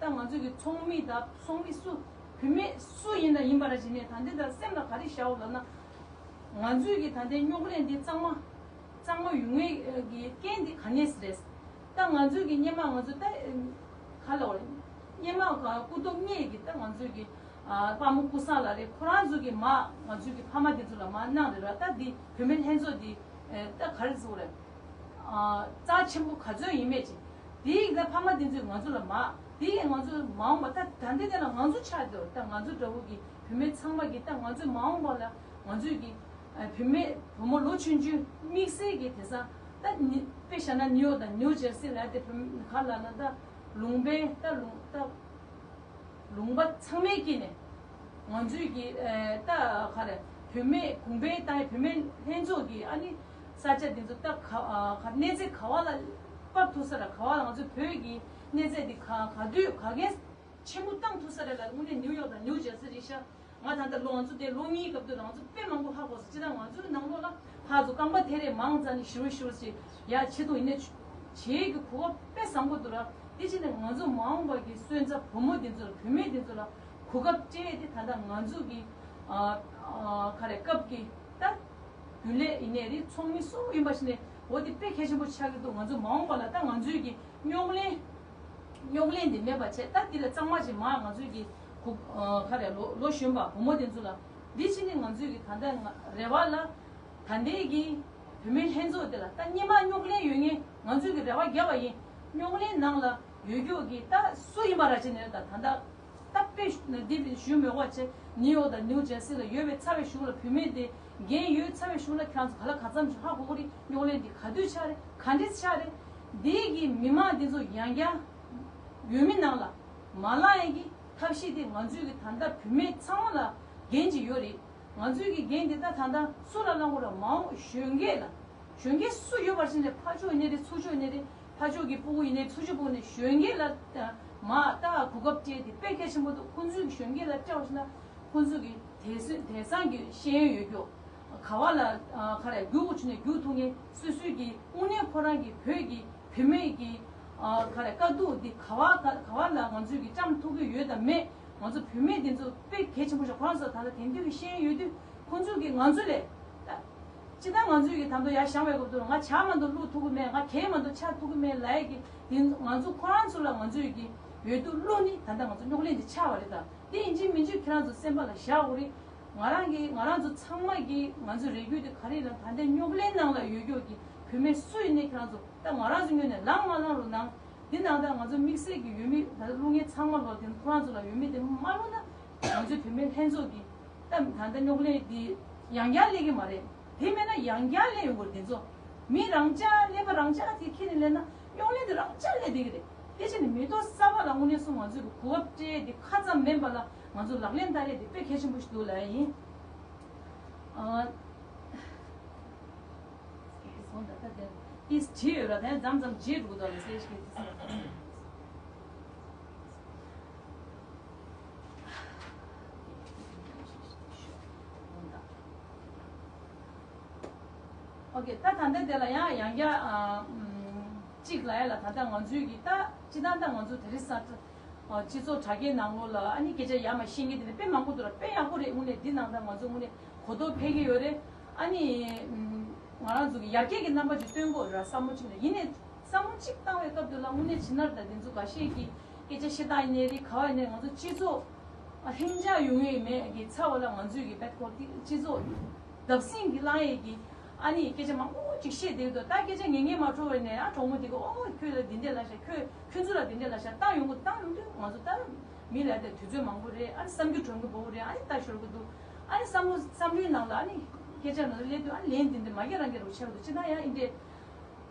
ད་ང་ཚོའི་གི་ཚོགས་མི་ད་ཚོགས་མི་སུ་བུད་མེད་སུ་ཡིན་ན་ཡིན་པ་ར་ཞིག་ནས་ད་འདི་ད་སེམས་ལ་ག་རེ་བཞག་འོ་ལབ་ན། ང་ཚོའི་གི་ད་ལྟའི་རྙོག་གླེང་འདི་གཙང་མ། གཙང་མ་ཡོང་བའི་གི་རྐྱེན་འདི་ག་ནས་རེད། ད་ང་ཚོའི་གི་སྔོན་མ་ང་ཚོ་ད་ག་ལ་བ་རེད། སྔོན་མ་ག་སྐུ་ཐོག་ངེད་ཀྱི་ད་ང་ཚོའི་གི་ཨ་དཔའ་མོ་ཀུན་བཟང་ལགས་རེད། ཁོ་རང་ཚོ་གི་མ་ང་ཚོའི་གི་ཕ་མ་འདི་ཚོ་ལ་མ་གནང་རེད་ར། ད་འདི་བུད་མེད་ལྷན་ཚོགས་འདི་ཨེ་ད་ག་རེ་ཟེར་དགོས་རེད། ཨ་རྩ་ཆེན་པོ་ག་ཚོད་ཡིན་མེད་ཅིག་དེའི་ད་ཕ་མ་འདི་ཚོས་ང་ཚོ་ལ་མ་དེའི་ང་ཚོ་མ་འོངས་པ་ད་ད་འདི་དེ་ལ་ང་ཚོ་ཆགས་འདུག་ད་ང་ཚོ་འདྲ་བོ་གི་བུད་མེད་ཚང་མ་གི་ད་ང་ཚོའི་མ་འོངས་པ་ལ་ང་ཚོའི་གི་ཨ་བུད་མེད་བུ་མོ་ལོ་ཆུང་ཆུང་དམིགས་བསལ་གྱི་དེང་སང་ད་ནི་དཔེ་བཞག་ན་ནིའུ་ཡོག་དང་ནིའུ་ཇར་སི་ལ་དེ་བུད་མེད་ག་ལ་ན་ད་ལུང་པའི་ད་ལུང་ད་ལུང་པ་ཚང་མའི་དཀྱིལ་ནས་ང་ཚོའི་གི་ཨ་ད་ག་རེ་བུད་མེད་གོང་འཕེལ་བཏང་བུད་མེད་ལྷན་ཚོགས་ཀྱི་ཨ་ནི་ས་ཆ་དེ་ཚོ་ད་ག་ཨ་ག་གནས་ཚད་ག་བ་ལ་བབས་ཐུབ་ས་ར་ག་བ་ལ་ང་ཚོའི་བོད་ཀྱི་གནས་ཚད་དེ་ག་ག་དུས་ག་གས་ཆེན་པོ་བཏང་ཐུབ་ས་རེད་ལ་དངོས་གནས་ནིའུ་ཡོག་དང་ནིའུ་ཇར་སི་རེད་ཤག་ང་ད་ལྟ་ལོ་ང་ཚོ་དེ་ལོ་གཉིས་སྐབས་དུས་ང་ཚོ་དཔེ་མང་པོ་ཧ་གོ་སོང་། སྤྱིར་ང་ཚོའི་ནང་ལོགས་ལ་ཧ་ཚོ་རྐང་པ་ཐེ་རེ་མང་ཙམ་ནས་ཞུ་རུ་ཞུ་རུ་ཞེས་ཡ་ཆེད་དུ་ཡིན་ནས་བྱེད་ཀྱི་གོ་སྐབས་དཔེ་བཟང་པོ་འདུག་ར། དེ་བྱས་ནས་ང་ཚོ་མ་འོངས་པ་གི་སོན་རྩ་བུ་མོ་འདི་ཚོ་ལ་བུད་མེད་འདི་ཚོ་ལ་གོ་སྐབས་སྤྲད་དེ་ད་ལྟ་ང་ཚོ་གི་ཨ་ཨ་ག་རེ་སྐབས་ཀྱི་ད་རྒྱུན་ལས་ཡིན་ནའི་རེད། ཚོགས་མི་སུ་ཡིན་པ་ཞིག་ནས་འོ་དེ་དཔེ་གལ་ཆེན་པོ་ཆགས་ཀྱི་འདུག་ང་ཚོ་མ་འོངས་པ་ལ་ད་ང་ཚོའི་གི་རྙོག་གླེང་། རྙོག་གླེང་འདི་མེད་པ་བྱས་ད་འདི་ལ་གཙང་མ་ཅིག་མ་ང་ཚོའི་གི་གུ་ཨ་ག་རེ་ལོ་ལོ་གཞོན་པ་བུ་མོ་དེ་ཚོ་ལ་འདི་ཕྱི་ནས་ང་ཚོའི་གི་ད་ལྟ་ང་རེ་བ་ལ་ད་ལྟའི་གི་བུད་མེད་ལྷན་ཚོགས་འདི་ལ་ད་སྔོན་མ་རྙོག་གླེང་ཡོད་ངེས་ང་ཚོའི་གི་རེ་བ་བརྒྱབ་པ་ཡིན། རྙོག་གླེང་ནང་ལ་ཡོད་རྒྱུ་གི་ད་སུ་ཡིན་པ་ར་ཅི་ནས་ད་ད་ལྟ། ད་དཔེ་འདི་ཞུ་མི་དགོས་ཆེ་ནིའུ་ཡོག་དང་ནིའུ་ཇར་སི་ལ་ཡོད་པའི་ཚ་བའི་གཞུང་ལ་བུད་མེད་དེ་འགན་ཡོད་ཚ་བའི་གཞུང་ལ་ཁྱེད་རང་ཚོ་ག་ལ་ག་ཙམ་ཞིག་ཧ་གོ་གོ་རེད། རྙོག་གླེང་འདི་ག་དུས་ཆགས་རེད་ག་འདྲས་ཆགས་རེད། འདི་གི་མི་མང་འདི་ཚོ་ཡང་བསྐྱར་འོས་མི་ནང་ལ་མ་ལངས་ཡས་ཀྱི་ཐབས་ཤེས་དེ་ང་ཚོའི་གི་ད་ལྟ་བུད་མེད་ཚང་མ་ལ་འགན་ཅིག་ཡོད་རེད། ང་ཚོའི་གི་འགན་འདི་ད་ད་ལྟ་སུ་ལ་གནང་དགོས་ར་མ་འོངས་གཞོན་སྐྱེས་ལ། གཞོན་སྐྱེས་སུ་ཡོད་པར་ཕྱིན་ནས་ཕར་ཕྱོགས་ཡིན་ནའི་རེད་ཚུར་ཕྱོགས་ཡིན་ནའི་རེད། ཕར་ཕྱོགས་ཀྱི་སྤུ་གུ་ཡིན་ནའི་ཚུར་ཕྱོགས་སྤུ་གུ་ནས་གཞོན་སྐྱེས་ལ་མ་ལྟ་གོ་སྐབས་སྤྲད་དེ་དཔེ་གལ་ཆེན་པོ་འདུག་ཁོང་ཚོའི་གི་གཞོན་སྐྱེས་ལ་སྤྲད་པ་ཕྱིན་ན་ཁོང་ཚོ་གི་དེང་སང་དེང་སང་གི་ཤེས་ཡོན་ཡོད་རྒྱུ། ག་བ་ལ་ཨ་ག་རེ་རྒྱུག་དགོས་བྱུང་ནས་རྒྱུག་ཐུབ་མཁན་སོ་སོའི་གི་དངོས་གནས་ཁོ་རང་གི་བོད་ཀྱི་བུད་མེད་ཀྱི་ཨ་ག་རེ་དཀའ་སྡུག་འདི་ག་བ་ག་ག་བ་ལ་ང་ཚོའི་གི་བཅངས་ཐུབ་ཀྱི་ཡོད་དམ་མེད། ང་ཚོ་བུད་མེད་འདི་ཚོ་དཔེ་གལ་ཆེན་པོ་ཞིག་ཁོ་རང་ཚོ་ད་ལྟ་དེང་དུས་ཀྱི་ཤེས་ཡོན་ཡོད་དུས་ཁོང་ཚོ་གི་ང་ཚོ་ལས་ད་ཅི་ད་ང་ཚོའི་གི་ད་དུང་ཡར་བཞེངས་པའི་སྐབས་དུ་ང་ཇ་མ་གཏོགས་བླུག་ཐུབ་ཀྱི་མེད། ང་གད་མ་གཏོགས་འཕྱར་ཐུབ་ཀྱི་མེད་ལབ་ཡས་ཀྱི་འདི་ང་ཚོ་ཁོ་རང་ཚོ་ལ་ང་ཚོའི་གི་ཡོད་དུས་བླུག་ནི་ད་ལྟ་ང་ཚོ་རྙོག་གླེང་འདི་ཆགས་པ་རེད། ད་འདི་ཡིན་གཅིག་མིན་གཅིག་ཁྱེད་རང་ཚོ་སེམས་པ་ལ་བཞག་དགོས་རེད། ང་རང་གི་ང་རང་ཚོ་ཚང་མ་གི་ང་ཚོའི་རེ་སྐུལ་དེ་ག་རེ་ཡིན་ན། ད་ལྟའི་རྙོག་གླེང་ནང་ལ་ཡོད་རྒྱུ་གི་བུད་མེད་སུ་ཡིན་ནའི་ཁྱེད་རང་ཚོ་ད་ང་རང་ཚོ་ངོས་ནས་ལངས་མ་ལངས་རུ་ནང་འདི་ནང་ད་ང་ཚོ་དམིགས་བསལ་གྱི་ཡོད་མི་ད་ལྟ་བླུག་མཁན་ཚང་མ་ལོ་དེ་ཁོ་རང་ཚོ་ལ་ཡོད་མི་དེ་མ་བླུག་ན་ང་ཚོའི་བུད་མེད་ལྷན་ཚོགས་ཀྱི་ད་ད་ལྟ་རྙོག་གླེང་འདི་ཡང་བསྐྱར་སླེབས་ཀྱི་མ་རེད། དེ་མེད་ན་ཡང་བསྐྱར་སླེབས་ཡོང་གི་རེད། དེ་ཚོ་མི་རང་ཅག་ཀླད་པ་རང་ཅག་དེ་ཁྱེར་ནས་སླེབས་ན་རྙོག་གླེང་དེ་རང་ཅག་སླེབས་བསྡད་ཀྱི་རེད། དེ་བྱས་ནས་མི་ཐོག་གསར་པ་ལ་དངོས་གནས་སུ་ང་ཚོས་གོ་སྐབས་སྤྲད་དེ་ཁ་ཙམ་མིན་པ་ལ་ང་ཚོ་ལག་ལེན་བསྟར་ཡས་དེ་དཔེ་གལ་ཆེན་པོ་ཞིག་འདུག་ལབ་ཡ་ཡིན། ཨ། སོང་ད་ལྟ་དེ་ཏིས་བྲིས་ཡོད་ར་དེ་མཚམས་མཚམས་བརྗེད་འགྲོ་གི་འདུག་ལ་ཟེར་ཞིག་ཏིས། ཨོ་ཀེ། ད་ད་ལྟ་དེ་ལ་ཡང་ཡང་བསྐྱར་ཨ་ཨམ་གཅིག་ལ་ཡ་ལ་ད་ལྟ་ང་ཚོའི་གི་ད་སྤྱི་བཏང་ད་ང་ཚོ་དེ་རིང་སང་ཨ་སྤྱི་ཚོགས་དྲ་རྒྱའི་ནང་ལོགས་ལ་ཨ་ནི་སྐད་ཆ་ཡ་མ་ཤེས་མཁན་དེ་འདྲ་དཔེ་མང་པོ་འདུག་ལ། དཔེ་ཡག་པོ་རེད། དངོས་གནས་འདི་ནང་ད་ང་ཚོ་དངོས་གནས་གོ་རྟོགས་འཕེལ་གྱི་ཡོད་རེད། ཨ་ནི་ཨམ་ང་རང་ཚོ་གི་ཡར་རྒྱས་ཀྱི་རྣམ་པ་ཅིག་སྟོན་དགོས་ར་བསམ་བློ་ཅིག་ནས་ཡིན་ནའི་བསམ་བློ་གཅིག་བཏང་བའི་སྐབས་དུ་ལ་དངོས་གནས་བྱིན་ནར་དང་དེ་ཚོ་འགའ་ཤས་ཀྱིས་སྐད་ཆ་བཤད་སྟངས་ཡིན་ནའི་རེད། ག་བ་ཡིན་ནའི་ང་ཚོ་སྤྱི་ཚོགས་ལྷིང་འཇགས་ཡོང་ཡས་མེད་ཀྱི་ཚ་བ་ལ་ང་ཚོས་ཀྱི་བེད་ཁོ་སྤྱི་ཚོགས་བརྡབ་གསིག་གི་བསླང་ཡས་ཀྱི་ཨ་ནི་སྐད་ཆ་མང་པོ་ཅིག་བཤད་བསྡད་འདུག་ད་སྐད་ཆ་ངེས་ངེས་མ་འཕྲོ་བས་ནས་ཨ་གྲོགས་མོ་དེ་གི་ཨོ་ཁྱོད་ལ་འདི་འདྲས་ལ་ཤ་ཁྱོད་ཁྱོད་ཚོ་ལ་འདི་འདྲས་ལ་ཤ་བཏང་ཡོང་གི་བཏང་ཡོང་དུས་ང་ཚོ་ད་མི་ལ་དེ་དུས་ཚོད་མང་པོ་རེད། ཨ་ནི་བསམ་རྒྱུ་གྲོན་གི་འབོ་རེད། ཨ་ནི་ད་ཤོར་གི་འདུག་ཨ་ནི་བསམ་བློ་བསམ་བློའི་ནང་ལ་ཨ་ནི་སྐད་ཆ་ང་ཚོ་སླེབས་དུས་ཨ་ནི་ལན་འདི་འདྲས་མ་རྒྱག་རང་རྒྱག་རུ་ཆགས་འདུག་ཅི་ན་ཡང་ཨིན་འདྲས།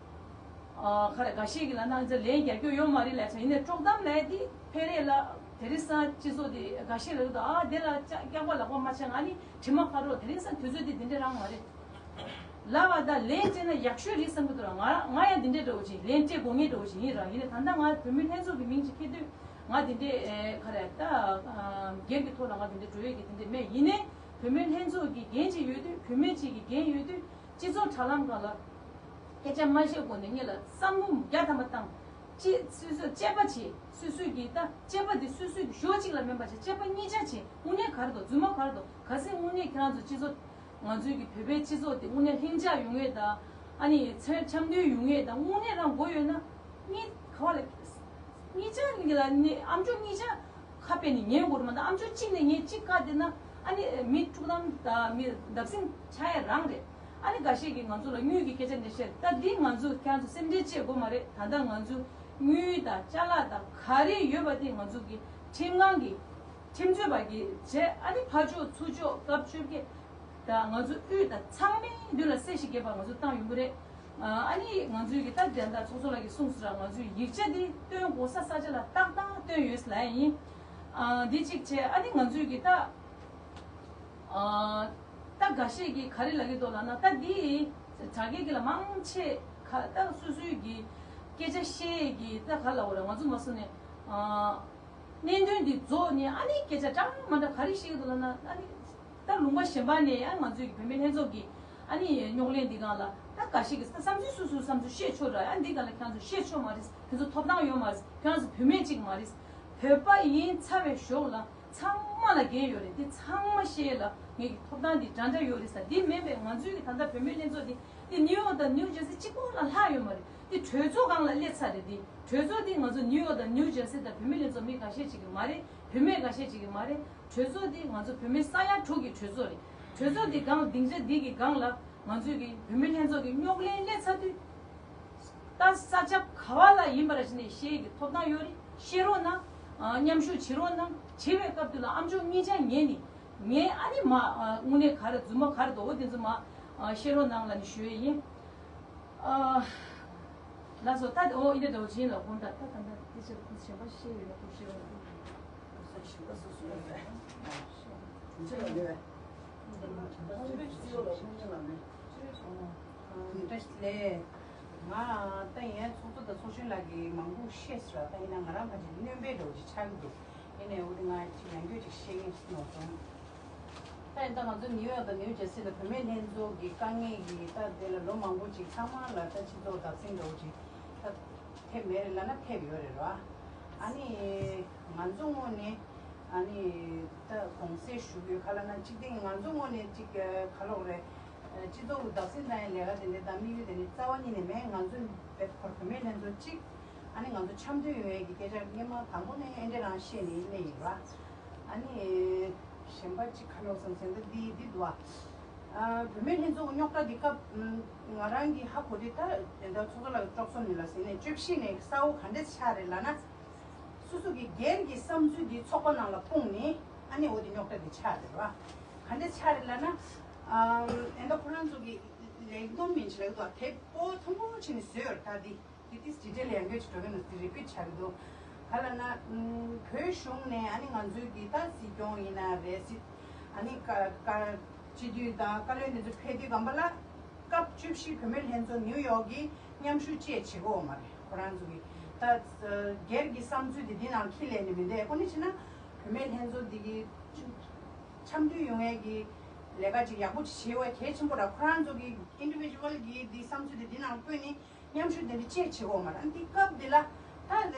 ཨ་ཁ་རེ་འགའ་ཤས་ཀྱིས་ལབ་ན་ང་ཚོ་ལན་རྒྱག་རྒྱུ་ཡོད་མ་རེད་ལབ་ཚོད་ཡིན་ནའི་དཀྲོག་གཏམ་ལབ་དེ་ཕལ་རེ་ལ་དེ་རིང་སང་སྤྱི་ཚོགས་དེ་འགའ་ཤས་ལབ་འདུག་ཨ་དེ་ལ་སྐྱག་པ་ལག་པ་མ་ཆག་ཨ་ནི་དྲི་མ་ཁ་རོག་དེ་རིང་སང་དུས་ཚོད་དེ་འདི་འདྲ་རང་མ་རེད་ལབ་པ་ད་ལན་སྤྲད་ན་ཡག་ཤོས་རེད་བསམ་གི་འདུག་ར། ང་ང་ཡང་འདི་འདྲ་འདྲ་བོ་ཅིག་ལན་སྤྲད་དགོས་ངེས་འདྲ་བོ་ཅིག་ཡིན་ར། ཡིན་ནའི་ད་ལྟ་ང་བུད་མེད་ལྷན་ཚོགས་ཀྱི་མིང་ཅིག་འཁྱེར་དུས་ང་དེ་འདྲའི་ཁ་རེ་ད་སྒེར་གྱི་ཐོག་ལ་ང་དེ་འདྲ་འགྲོ་ཡས་ཀྱི་དེ་འདྲ་མེད། ཡིན་ནའི་བུད་མེད་ལྷན་ཚོགས་ཀྱི་འགན་ཅིག་ཡོད་དུས་བུད་མེད་ཅིག་གི་འགན་ཡོད་དུས། སྤྱི་ཚོགས་དྲ་ལམ་སྒང་ལ་སྐད་ཆ་མ་བཤད་གོང་ནས་ངེད་ལ་བསམ་བློ་བརྒྱ་ཐམ་པ་བཏང་། ཅི་སོ་སོས་དཔྱད་པ་བྱེད། སོ་སོས་ཀྱིས་ད་དཔྱད་པ་འདི་སོ་སོས་ཀྱི་ཞོ་གཅིག་ལ་སྨན་པ་བྱེད། དཔྱད་པ་གཉིས་ཆ་བྱེད། དངོས་གནས་ག་རེ་འདུག་རྫུན་མ་ག་རེ་འདུག་གལ་སྲིད་དངོས་གནས་ཁྱེད་རང་ཚོ་སྤྱི་ཚོགས་ང་ཚོའི་གི་བོད་པའི་སྤྱི་ཚོགས་དེ་དངོས་གནས་ལྷིང་འཇགས་ཡོང་ཡས་དང་ཨ་ནི་འཆམ་འཆམ་མཐུན་ཡོང་ཡས་དང་དངོས་གནས་རང་དགོས་ཡོད་ན་གཉིས་ག་བ་ལ་གཉིས་ཆ་ལ་ནི་ཨམ་ཅོག་གཉིས་ཆ། ཁ་དཔེ་ནི་ཉན་དགོས་རེད་མ་གཏོགས་ཨམ་ཅོག་གཅིག་ནས་ཉན་གཅིག་བཀག་བསྡད་ན་ཨ་ནི་མི་དཀྲུག་གཏམ་དང་མི་བརྡབ་གསིག་ཆགས་ཡ་རང་རེད། ཨ་ནི་འགའ་ཤས་ཀྱིས་ང་ཚོ་ལ་དངུལ་གྱི་སྐད་ཆ་འདི་བཤད། ད་འདི་ང་ཚོ་ཁྱེད་རང་ཚོ་སེམས་ཁྲལ་བྱེད་དགོས་མ་རེད། ད་ལྟ་ང་ཚོ་དངུལ་དང་ཅ་ལག་དང་ག་རེ་ཡོད་པ་དེ་ང་ཚོ་གི་ཁྲིམས་ཁང་གི་ཁྲིམས་རྩོད་པ་གི་བྱས་ཨ་ནི་ཕར་ཕྱོགས་ཚུར་ཕྱོགས་སྐབས་བཅོ་བརྒྱད། ད་ང་ཚོ་དབུས་དང་ཚང་མའི་མདུན་ལ་གསལ་ཞིག་རྒྱབ་པ་ང་ཚོ་བཏང་ཡོང་གི་རེད། ཨ་ནི་ང་ཚོའི་གི་ད་དེ་འདྲ་ཚོགས་གཙོ་ལགས་ཀྱིས་གསུངས་སོང་ར། ང་ཚོའི་ཡིག་ཆ་འདི་བཏོན་དགོས་ས་ས་ཆ་ལ་ཏག་ཏག་བཏོན་ཡོད་ལབ་ཡིན། ཨ་འདི་གཅིག་བྱས་ཨ་ནི་ང་ཚོའི་གི་ད་ཨ་ད་འགའ་ཤས་ཀྱིས་ག་རེ་ལབ་ཀྱི་འདུག་ལབ་ན་ད་འདི་དྲ་རྒྱའི་གི་ལ་མང་ཆེ་ག་ད་སོ་སོའི་གི་སྐད་ཆ་བཤད་གི་ད་ག་ལབ་དགོས་ར། ང་ཚོ་མ་སོང་ནས་ཨ། གནད་དོན་འདི་རྫོགས་ནས་ཨ་ནི་སྐད་ཆ་འདྲ་མ་འདྲ་ག་རེ་བཤད་ཀྱི་འདུག་ལབ་ན་ཨ་ནི་ད་ལུང་པ་གཞན་པ་ནས་ཡང་ང་ཚོའི་གི་བུད་མེད་ལྷན་ཚོགས་ཀྱི་ཨ་ནི་རྙོག་གླེང་འདི་སྒང་ལ་ད་འགའ་ཞིག་གིས་ད་བསམ་ཚུལ་སོ་སོའི་བསམ་ཚུལ་བཤད་ཆོག་ར། ཨ་འདི་སྒང་ལ་ཁྱེད་ཚོ་བཤད་ཆོག་མ་རེད། ཁྱེད་ཚོ་ཐོབ་ཐང་ཡོད་མ་རེད། ཁྱེད་ཚོ་བུད་མེད་ཅིག་མ་རེད། བོད་པ་ཡིན་ཚར་བའི་ཞོར་ལ་ཚང་མ་ལ་འགན་ཡོད་རེད། འདི་ཚང་མ་བཤད་ལ་ངེད་ཀྱི་ཐོབ་ཐང་འདི་འདྲ་འདྲ་ཡོད་རེད་ཟེར། འདི་མིན་པའི་ང་ཚོའི་གི་ད་ལྟ་བུད་མེད་ལྷན་ཚོགས་འདི་འདི་ནིའུ་ཡོག་དང་ནིའུ་ཇར་སི་གཅིག་པོ་ལ་ལྷག་ཡོད་མ་རེད། དེ་གྲོས་ཚོགས་སྒང་ལ་སླེབས་ཚར་རེད། དེ་གྲོས་ཚོགས་དེ་ང་ཚོ་ནིའུ་ཡོག་དང་ནིའུ་ཇར་སི་དང་བུད་མེད་ལྷན་ཚོགས་མི་ཁ་ཤས་ཅིག་གི་མ་རེད། བུད་མེད་ཁ་ཤས་ཅིག་གི་མ་རེད། གྲོས་ཚོགས་དེ་ང་ཚོ་བུད་མེད་ས་ཡ་དྲུག་གི་གྲོས་ཚོགས་རེད། གྲོས་ཚོགས་དེ་སྒང་སྡིངས་ཆ་འདི་གི་སྒང་ལ་ང་ཚོས་གི་བུད་མེད་ལྷན་ཚོགས་ཀྱི་རྙོག་གླེང་སླེབས་ཚར་དུས། ད་ས་ཆ་ག་བ་ལ་ཡིན་པ་ར་ཞིག་ནས་བཤད་ཀྱི་ཐོབ་ཐང་ཡོད་རེད། བཤད་རོགས་གནང་། ཨ་མཉམ་ཞུགས་བྱེད་རོགས་གནང་། བྱེད་པའི་སྐབས་དུས་ལ་ཨམ་ཅོག་གཉིས་ཆ་ཉན་ནི་ངས་ཨ་ནི་མ་ཨ་དངོས་གནས་ག་རེ་རྫུན་མ་ག་རེ་འདུག་འོ་དེ་ཚོ་མ་ཨ་བཤད་རོགས་གནང་ལབ་ནས་ཞུ་ཡས་ཡིན། ཨ། ལགས་སོ། ད་འོ་ཨིན་དྲ་འདྲ་བོ་ཅིག་ཡིན་ལ་དགོངས་དག་ད་ད་ད་དེ་ཕྱིར་ཁོང་གཞན་པ་བཤད་ཡོད་ན་ཁོང་བཤད་རོགས་གནང་། ཁོང་གཞན་པ་སོ་སོ་ཡོད་རེད། ཁྱེད་ལ་ལས། བཀྲ་ཤིས་བདེ་ལེགས། ང་ད་ཡན་ཚོགས་གཙོ་དང་ཚོགས་གཞོན་ལགས་ཀྱིས་མང་པོ་བཤད་ཟེར་བ་ད་ཡིན་ན་ང་རང་ཕལ་ཆེར་སྣོན་པའི་འདྲ་བོ་ཅིག་ཆགས་ཀྱི་འདུག་ཡིན་ནའི་འོ་དེ་ང་ཅིག་ཡང་སྐྱོ་ཅིག་བཤད་ངེས་ནོར་སོང་། ད་ཡིན་ད་ང་ཚོ་ནིའུ་ཡོག་དང་ནིའུ་ཇར་སི་ལ་བུད་མེད་ལྷན་ཚོགས་ཀྱི་དཀའ་ངལ་གྱིས་ད་དེ་ལ་ལོ་མང་པོ་ཅིག་ཚང་མ་ལ་ད་སྤྱི་ཚོགས་བདག་འཛིན་འདྲ་བོ་ཅིག་ད་ཐེབས་མེད་རེད་ལབ་ན་ཐེབས་ཡོད་རེད་ར། ཨ་ནི་ང་ཚོ་ངོས་ནས་ཨ་ནི་ད་དགོངས་སེལ་ཞུ་དགོས་ག་ལབ་ན་གཅིག་དེ་ང་ཚོ་ངོས་ནས་ཅིག་ག་ལབ་དགོས་རེད། སྤྱི་ཚོགས་ཀྱི་བདག་འཛིན་བཏང་ཡའི་ལས་ཀ་དེ་འདྲ་དང་དམིགས་ཡུལ་དེ་ནི་རྩ་བ་ཉིད་ནས་མེད། ང་ཚོ་བེད་ཁོར་བུད་མེད་ལྷན་ཚོགས་གཅིག་ཨ་ནི་ང་ཚོ་འཆམ་མཐུན་ཡོང་ཡས་ཀྱི་སྐད་ཆ་སྔོན་མ་དང་པོ་ནས་ཨེ་འདྲ་རང་བཤད་ནས་སླེབས་ཡིན་ར། ཨ་ནི་གཞན་པ་གཅིག་ག་ལབ་སོང་ཟེར་ན་འདི་འདི་འདུག་ཨ། བུད་མེད་ལྷན་ཚོགས་རྙོག་དྲ་འདི་སྐབས་ང་རང་གི་ཧ་གོ་དེ་ད་དེ་འདྲ་ཚོགས་གཙོ་ལགས་དཀྲོག་གསུམ་ནས་ལ་ཟིན་ནས་བཅུ་བཞི་ནས་གསལ་བོ་ག་འདྲས་ཆགས་རེད་ལབ་ན། སོ་སོ་གི་སྒེར་གྱི་བསམ་ཚུལ་འདི་ཚོགས་པ་ནང་ལ་སྤུངས་ནས་ཨ་ནི་འོ་དེ་རྙོག་དྲ་འདི་ཆགས་རེད་བ། ག་འདྲས་ཆགས་རེད་ལབ་ན། ཨ་ད་ཁོ་རང་ཚོ་གི་ལས་བསྡོམས་མིན་ཆེ་ལབ་འདུག་དེ་པོ་ཐུང་པོ་ཕྱིན་ནས་བཟོས་ཡོད་ད་འདི། དེ་དེ་ཌི་ཊེལ་ཡང་བསྐྱར་ཅིག་འགྲོ་གི་འདུག་དེ་རི་པིཊ་བྱ་གི་འདུག་ག་ལབ་ན། ཨམ། བོད་གཞུང་ནས་ཨ་ནི་ང་ཚོའི་གི་ད་སྲིད་སྐྱོང་ཡིན་ན་རེད་སྲིད། ཨ་ནི་ཀ་ཀ་སྤྱི་འཐུས་དང་བཀའ་བློན་དེ་ཚོ་ཕེབས་དུས་སྒང་པ་ལ་སྐབས་བཅུ་བཞི་བུད་མེད་ལྷན་ཚོགས་ནིའུ་ཡོག་གི་མཉམ་ཞུགས་བཅས་བྱེད་དགོས་མ་རེད། ཁོ་རང་ཚོ་གི་ད་སྒེར་གྱི་བསམ་ཚུལ་དེ་འདི་ནང་འཁྱེར་སླེབས་ནས་མི་འདུག་ཨེ་ཁོ་ནི་བྱས་ན་བུད་མེད་ལྷན་ཚོགས་འདི་གི་འཆམ་མཐུན་ཡོང་ཡས་ཀྱི་ལས་ཀ་ཅིག་ཡག་པོ་ཅིག་བྱེད་དགོས་གལ་ཆེན་པོ་ར། ཁོ་རང་ཚོ་གི་ཨིན་ཌི་བི་ཌུ་ཨལ་གི་འདི་བསམ་ཚུལ་དེ་འདི་ནང་བཀོད་ནས། མཉམ་ཞུགས་དེ་འདྲ་བཅས་བྱེད་དགོས་མ་རེད། ཨ་འདི་སྐབས་འདི་ལ་ད་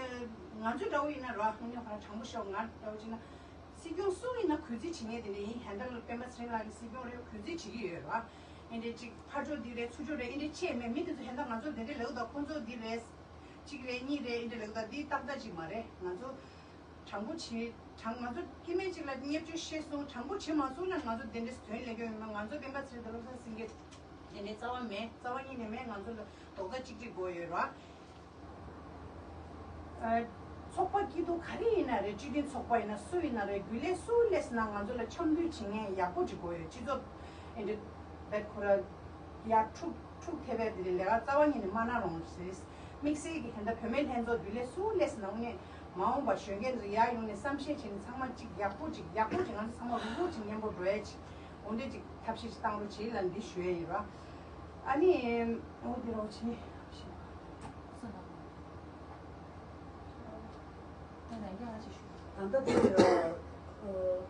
ང་ཚོ་འདྲ་བོ་ཡིན་ན་རོ་ཨ་ནི་ཧ་དྲང་པོ་ཤོག་ང་འདྲ་བོ་བྱས་ན་སྲིད་སྐྱོང་སུ་ཡིན་ན་གུས་བརྩི་བྱེད་མཁན་དེ་འདྲ་ཡིན། ཧན་ད་ལ་སྤེན་པ་ཚེ་རིང་ལགས་ཀྱི་སྲིད་སྐྱོང་རེད་གུས་བརྩི་བྱེད་ཀྱི་ཡོད་རོ། ཨ་འདི་འདྲ་ཅིག་ཕར་ཕྱོགས་འདི་རེད་ཚུར་ཕྱོགས་རེད་ཨ་འདི་འདྲ་བཅས་མེད། མི་དེ་ཚོ་ཧན་ད་ང་ཚོ་དེ་འདྲ་ལབ་འདུག་ཁོང་ཚོ་འདི་རེད་གཅིག་རེད་གཉིས་རེད་ཨ་འདི་འདྲ་ལབ་འདུག་འདི་ཏག་ཏག་ཅིག་མ་རེད། ང་ཚོ་དྲང་པོ་བྱེད་དྲང་ང་ཚོ་སྐྱེ་དམན་གཅིག་ལ་བརྙས་བཅོས་བཤད་སོང་དྲང་པོ་བྱེད་མ་སོང་ན་ང་ཚོ་དེ་འདྲ་དོན་ལས་སྐྱོན་ཡོད་མ། ང་ཚོ་སྤེན་པ་ཚེ་རིང་དང་བློ་བཟང་སེང་གེ་དེ་འདྲའི་རྩ་བ་མེད། རྩ་བ་ཉིད་ནས་མེད། ང་ཚོ་ལ་རྡོག་རྩ་གཅིག་སྒྲིལ་དགོས་ཡོད་ར། ཨ། ཚོགས་པ་སྐྱིད་སྡུག་ག་རེ་ཡིན་ན་རེད། སྤྱི་མཐུན་ཚོགས་པ་ཡིན་ན་སུ་ཡིན་ན་རེད། རྒྱུན་ལས་སུ་སླེབས་ན་ང་ཚོ་ལ་འཆམ་མཐུན་བྱེད་མཁན་ཡག་པོ་ཅིག་དགོས་ཡོད། སྤྱི་ཚོགས་ཨེ་འདྲ་བེད་ཁོ་ར་ཡར་འཁྲུག་འཁྲུག་ཐེབས་པའི་དེ་ལས་ཀ་རྩ་བ་ཉིད་ནས་མ་གནང་རོགས་ཞེས། དམིགས་བསལ་གྱི་དེ་འདྲ་བུད་མེད་ལྷན་ཚོགས་རྒྱུན་ལས་སུ་སླེབས་ན་དངོས་གནས་མ་འོངས་པ་གཞོན་སྐྱེས་ཚོ་ཡར་ཡོང་ནས་བསམ་ཤེས་བྱས་ནས་ཚང་མ་གཅིག་ཡག་པོ་གཅིག་ཡག་པོ་གཅིག་ང་ཚོ་ཚང་མ་རུག་རུག་གཅིག་མཉམ་པོ་འགྲོ་ཡ་གཅིག་འོ་འདྲ་གཅིག་ཐབས་ཤེས་ཤིག་བཏང་རོགས་བྱེད་ལབ་འདི་ཞུ་ཡ་ཡིན་ར། ཨ་ནི་འོ་འདི་རོགས་བྱེད། ད་ལྟ་དེ་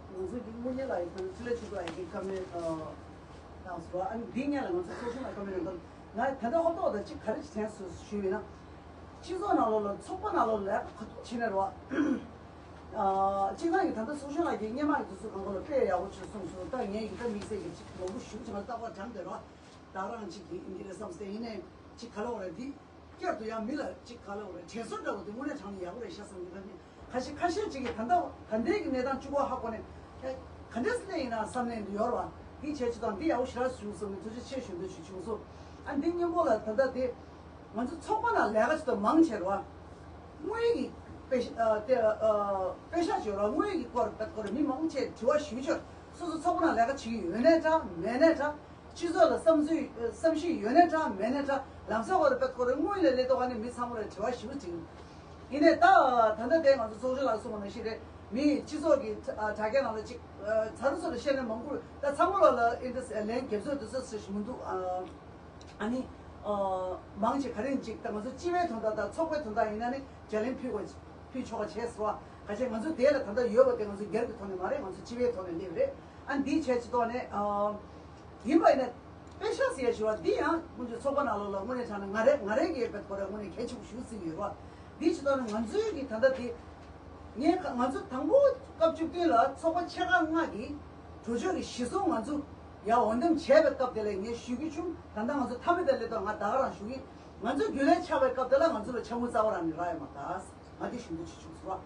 ང་ཚོ་གི་དངོས་གནས་ལ་ཡིན་ན་ཕྲིན་ལས་ཆུ་ཚོད་ལ་ཡིན་ཁ་མེད་དང་སོ། ཨ་ནི་འདི་སྔོན་ལ་ང་ཚོ་ཚོགས་ཆུང་ལ་བཀའ་མོལ་ཡོད་མཁན་ང་ད་ལྟ་ཧོབ་ཏོག་དང་གཅིག་ག་རེ་བྱས་སོ་ཞུས་ཡིན་ན། སྤྱི་ཚོགས་ནང་ལོགས་ལ་ཚོགས་པ་ནང་ལོགས་ལ་ལས་ཀ་ག་ཐུབ་བྱེད་ནས་རོགས། སྤྱི་ཚོགས་ཀྱི་ད་ལྟ་ཚོགས་ཆུང་ལགས་ཀྱིས་སྔོན་མ་གི་དུས་ཚོད་གང་ག་ལ་དཔེ་ཡག་པོ་བྱས་སོང་ཟེར། ད་ངས་ཡིན་ད་དམིགས་བསལ་གྱི་གཅིག་ལོ་འགོ་ཞུགས་བྱས་ན་རྟག་པར་དྲངས་བསྡད་རོགས། ད་རང་གཅིག་ཡིན་གྱི་རེད་བསམ་སྟེ་ཡིན་ནའི་གཅིག་ག་ལ་བ་རེད་འདི། བསྐྱར་དུ་ཡང་མི་ལ་གཅིག་ག་ལ་བ་རེད་དྲན་གསོ་འདྲ་བོ་དེ་དངོས་གནས་དྲང་ནས་ཡག་པོ་རེད་ཤག་བསམ་གྱི་ད་ནི་ཁ་ཤས་ཁ་ཤས་ཅིག་གིས་ད་ལྟ་ད་ལྟའི་གི་གནས་སྟངས་བཅུ་གོ་ཧ་གོ་ནས་ཨེ་ག་འདྲས་སེ་ཡིན་ན་བསམ་ནས་འདི་ཡོད་རེད་བ། འདི་བྱས་ཆུ་དང་འདི་ཡག་པོ་ཞེ་དྲག་བྱུང་སོང་ནས་ཐུགས་རྗེ་ཆེ་ཞུ་འདོད་ཞུ་བྱུང་སོང་། ཨ་འདི་སྙིང་པོ་ལ་ད་ལྟ་དེ་ང་ཚོ་ཚོགས་པ་ནང་ལས་ཀ་ཅིག་ཏུ་མང་ཆེ་རེད་བ། དངུལ་གྱི་དཔེ་ཤ་ཨ་དེ་ཨ་དཔེ་ཤ་ཅིག་ཡོད་རེད་བ། དངུལ་གྱི་སྐོར་ད་སྐོར་མི་མང་ཆེ་དྲི་བ་ཞུ་ཆོག་སོ་སོ་ཚོགས་པ་ནང་ལས་ཀ་བྱེད་ཀྱི་ཡོད་ནའི་འདྲ་མེད་ནའི་འདྲ། སྤྱི་ཚོགས་ལ་བསམ་ཚུལ་བསམ་ཤེས་ཡོད་ནའི་འདྲ་མེད་ནའི་འདྲ་ལམ་སང་བར་དུ་དཔེ་ཁོ་རང་དངུལ་ལས་སླེབས་དོགས་ནི་མི་ཚང་མ་ལ་དྲི་བ་ཞིབ་པོ་དྲིས། ཡིན་ནའི་ད་ད་ལྟ་དེ་ང་ཚོ་ཚོགས་གཞོན་ལགས་གསུངས་པ་ནང་བཞིན་རེད། མི་སྤྱི་ཚོགས་ཀྱི་དྲ་དྲ་རྒྱ་ནང་ལ་ཅིག་ཚ་རུ་ཚོ་ལ་བཤད་ན་མང་པོ་ད་ཚང་མ་ལ་ལ་ཨིན་ཏི་ལན་རྒྱབ་ཚོད་དུ་ཚོད་ཟེར་ཞིག་མི་འདུག་ཨ་ནི་མང་ཆེ་ག་རེ་ཅིག་ད་ང་ཚོ་སྤྱི་པའི་དོན་དག་དང་ཚོགས་པའི་དོན་དག་ཡིན་ན་ནི་བརྒྱ་ལན་ཕུལ་དགོས་ཕུལ་ཆོག་པ་བྱས་སོ། ག་ཅི་ང་ཚོ་དེ་ལ་ད་ལྟ་ཡོད་པ་དེ་ང་ཚོ་སྒེར་གྱི་ཐོག་ནས་མ་རེད། ང་ཚོ་སྤྱི་པའི་ཐོག་ནས་སླེབས་རེད། ཨ་འདིའི་ཆེད་ཀྱི་ཐོག་ནས་ཨ། ཡིན་པ་ཡིན་ན་དཔེ་ཤག་ཟེར་ཡ་ཞུ་བ་འདི་ཡང་ཁོང་ཚོའི་ཚོགས་པ་ནང་ལོགས་ལ་དངོས་གནས་དྲང་ན་ང་རེ་ང་རེ་གི་བེད་ཁོ་ར་དངོས་གནས་གལ་ཆེན་པོ་ཞུ་སྲིད་ཡོད་རེད་བ། འདིའི་ཆེད་དོན་ནི་ང་ཚོའི་གི་ད་ལྟ་དེ་ངས་ཁ་ང་ཚོ་དང་པོ་སྐབས་བཅུ་བདུན་ལ་ཚོགས་པ་ཆེ་ཁག་ལྔ་གི་གྲོས་ཆོད་ཀྱི་གཞི་བཟུང་ང་ཚོ་ཡ་འོས་འདེམས་བྱས་པའི་སྐབས་དེ་ལ་ངས་ཞུ་རྒྱུ་བྱུང་། ད་ལྟ་ང་ཚོ་མཐའ་མའི་དེ་སླེབས་དུས་ང་ད་ག་རང་ཞུ་གི། ང་ཚོ་རྒྱུན་ལས་ཆགས་པའི་སྐབས་དེ་ལ་ང་ཚོ་ལ་ཆ་དངུལ་རྩ་བ་རང་ནས་རག་ཡོད་མ་རེད། ང་དེ་ཞུ་འདོད་ཅིག་བྱུང་སོང་བ།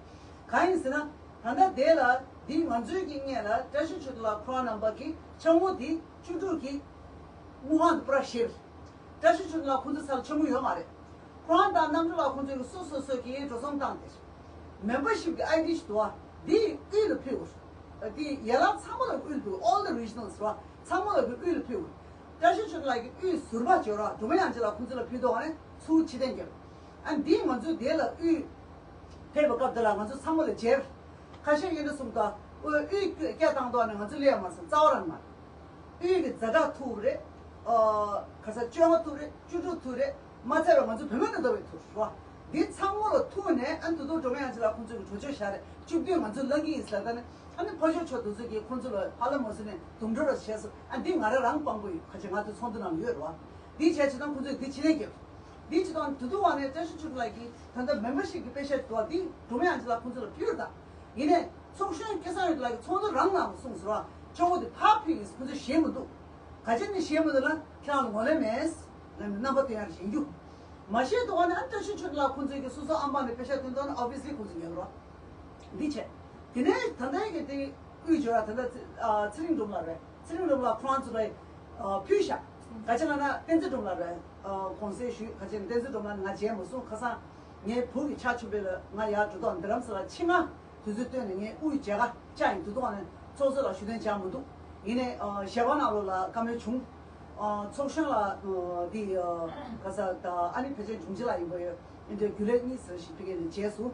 གང་ཡིན་ཟེར་ན། ད་ལྟ་དེ་ལ་འདི་ང་ཚོའི་གི་སྔོན་ལ་བཀྲ་ཤིས་ཆོས་སྒྲོན་ལགས་ཁོ་རང་རྣམ་པ་གི་ཆ་དངུལ་དེ་བཅུ་དྲུག་གི་དངུལ་ཁང་དུ་པར་བཞེས། བཀྲ་ཤིས་ཆོས་སྒྲོན་ལགས་ཁོང་ཚོ་སར་ཆ་དངུལ་ཡོད་མ་རེད། ཁོ་རང་དང་རྣམ་གྲོལ་ལགས་ཁོང་ཚོའི་གི་སོ་སོ་སོ་གི་འགྲོ་སོང་བཏང་སྟེ། མེམ་བར་ཤིབ་གི་ཨའི་ཌི་ཞིག་འདུག་བ། འདི་དབུས་ལ་ཕུལ་དགོས། འདི་ཡན་ལག་ཚང་མ་ལ་དབུས་ལ་ཕུལ། All the regionals ར་ཚང་མ་ལ་གི་དབུས་ལ་ཕུལ་དགོས། བཀྲ་ཤིས་ཆོས་སྒྲོན་ལགས་ཀྱི་དབུས་ཟུར་པ་བྱོས་ར་སྒྲོལ་མ་དབྱངས་ཅན་ལགས་ཁོང་ཚོ་ལ་ཕུལ་དོགས་ནས་ཚུར་ཕྱིར་འཐེན་རྒྱབ། ཨ་འདིས་ང་ཚོས་དེ་ལ་དབུས་ཕེབས་པའི་སྐབས་དེ་ལ་ང་ཚོ་ཚང་མ་ལ་མཇལ། ཁ་ཤས་ཡིན་འདྲ་གསུངས་ད། ཨོ་དབུས་སྐད་བཏང་དོགས་ནས་ང་ཚོ་སླེབས་མ་སོང་རྩ་བ་རང་མ། དབུས་ཀྱི་ཛ་དྲག་ཐུག་རེད། ཨ་ག་ས་བཅོ་ལྔ་ཐུག་རེད། བཅུ་དྲུག་ཐུག་རེད། མ་ཚད་པ་ང་ཚོ་བུད་མེད་ནང་ལྟ་བའི་ཐུག་རེད་བ། འདི་ཚང་མ་ལ་ཐུག་ནས་ཨ་ནི་ད་དུང་སྒྲོལ་མ་དབྱངས་ཅན་ལགས་ཁོང་ཚོས་ཀྱི་གྲོས་ཆོད་བཞག་རེད། བཅུ་བདུན་ང་ཚོ་ལངས་ཀྱི་ཡིན་ཟེར་ལབ་ད་ནི་ཨ་ནི་ཕར་ཕྱོགས་ཕྱོགས་དེ་ཚོ་གིས་ཁོང་ཚོ་ལ་ཧ་ལམ་མ་བཟོད་ནས་དུམ་གྲ་ར་བྱས་སོང་། ཨ་འདི་ང་རང་རང་དཔང་པོ་ཡིན། ཁ་ཆེ་ང་དེ་ཚོགས་འདུ་ནང་ཡོད་རེད་བ། འདི་བྱས་བྱས་ཙང་ཁོང་ཚོས་འདི་ཕྱི་ལན་རྒྱབ། འདི་བྱས་ཙང་དེ་དུས་བ་ནས་བཀྲ་ཤིས་ཆོས་སྒྲོན་ལགས་ཀྱིས་ད་ལྟ་མེམ་བར་ཤིབ་ཀྱི་པེ་ཤག་དུ་བ་འདི་སྒྲོལ་མ་དབྱངས་ཅན་ལགས་ཁོང་ཚོ་ལ་ཕུལ་ད། ཡིན་ནས་ཚོགས་གཞོན་སྐལ་བཟང་ཡོད་ལགས་ཀྱིས་ཚོགས་འདུ་རང་ནང་ལ་གསུངས་ཟེར་བ། ཆུ་བོ་དེ་ཕར་ཕུལ་ཡིན་ཟེར་ཁོང་ཚོས་ཞེད་མི་འདུག་ག་ཅི་ནས་ཞེད་མི་འདུག་ན་ཁྱེད་རང་ལ་ངོས་ལེན་མེད་ཟེར་རྣམ་པ་སྟོན་ཡག་བཞེངས་རྒྱུ། མ་ཤེས་འདུག་བ་ནི་ཨ་བཀྲ་ཤིས་ཆོས་སྒྲོན་ལགས་ཁོང་ཚོས་ཀྱི་སོ་སོ་ཨམ་པ་ནས་པེ་ཤག་བཏོན་དོན་ཨོ་བི་ཡས་ལི་ཁོང་ཚོས་ཉན་རོགས། འདི་བྱས། དེ་ནས་ད་ལྟའི་གི་དེ་དབུས་སྦྱོར་བ་ད་ལྟ་ཚེ་ཨ་ཚེ་རིང་སྒྲོལ་མ་ལགས་རེད། ཚེ་རིང་སྒྲོལ་མ་ལགས་ཁོ་རང་ཚོ་ལ་ཨ་ཕུལ་ཤག་ག་ཅི་ལབ་ན་བསྟན་འཛིན་སྒྲོལ་མ་ལགས་རེད། ཨ་གོང་གསལ་ཞུས། ག་ཅི་ན་བསྟན་འཛིན་སྒྲོལ་མ་ལགས་ང་མཇལ་མ་སོང་། ཁ་སང་ངའི་བུ་གི་ཕྱག་མཆོད་པ་ལ་ང་ཡར་འགྲོ་ཐོག་འདི་རམ་ས་ལ་ཕྱི་ང་དུས་ཚོད་བཏོན་ནས་ངའི་དབུས་མཇལ་ཁ་བཅར་ཡིན། དུས་ཐོག་ནས་ཚོགས་གཙོ་ལ་ཞུ་དོན་བཅར་མི་འདུག་ཡིན་ནའི་ཨ་ཞལ་པར་ནང་ལོགས་ལ་བཀའ་མོལ་བྱུང་། ཨ་ཚོགས་གཞོན་ལ་ཨ་འདི་ཨ་ག་ས་ད་ཨ་ནི་ཕལ་ཆེར་འབྱུང་ཆེ་ལགས་ཡིན་པ་ཡོད། འདི་འདྲའི་རྒྱུན་ལས་གཉིས་ཟེར་ཞིག་ཕ་གི་ནས་བྱས་སོང་།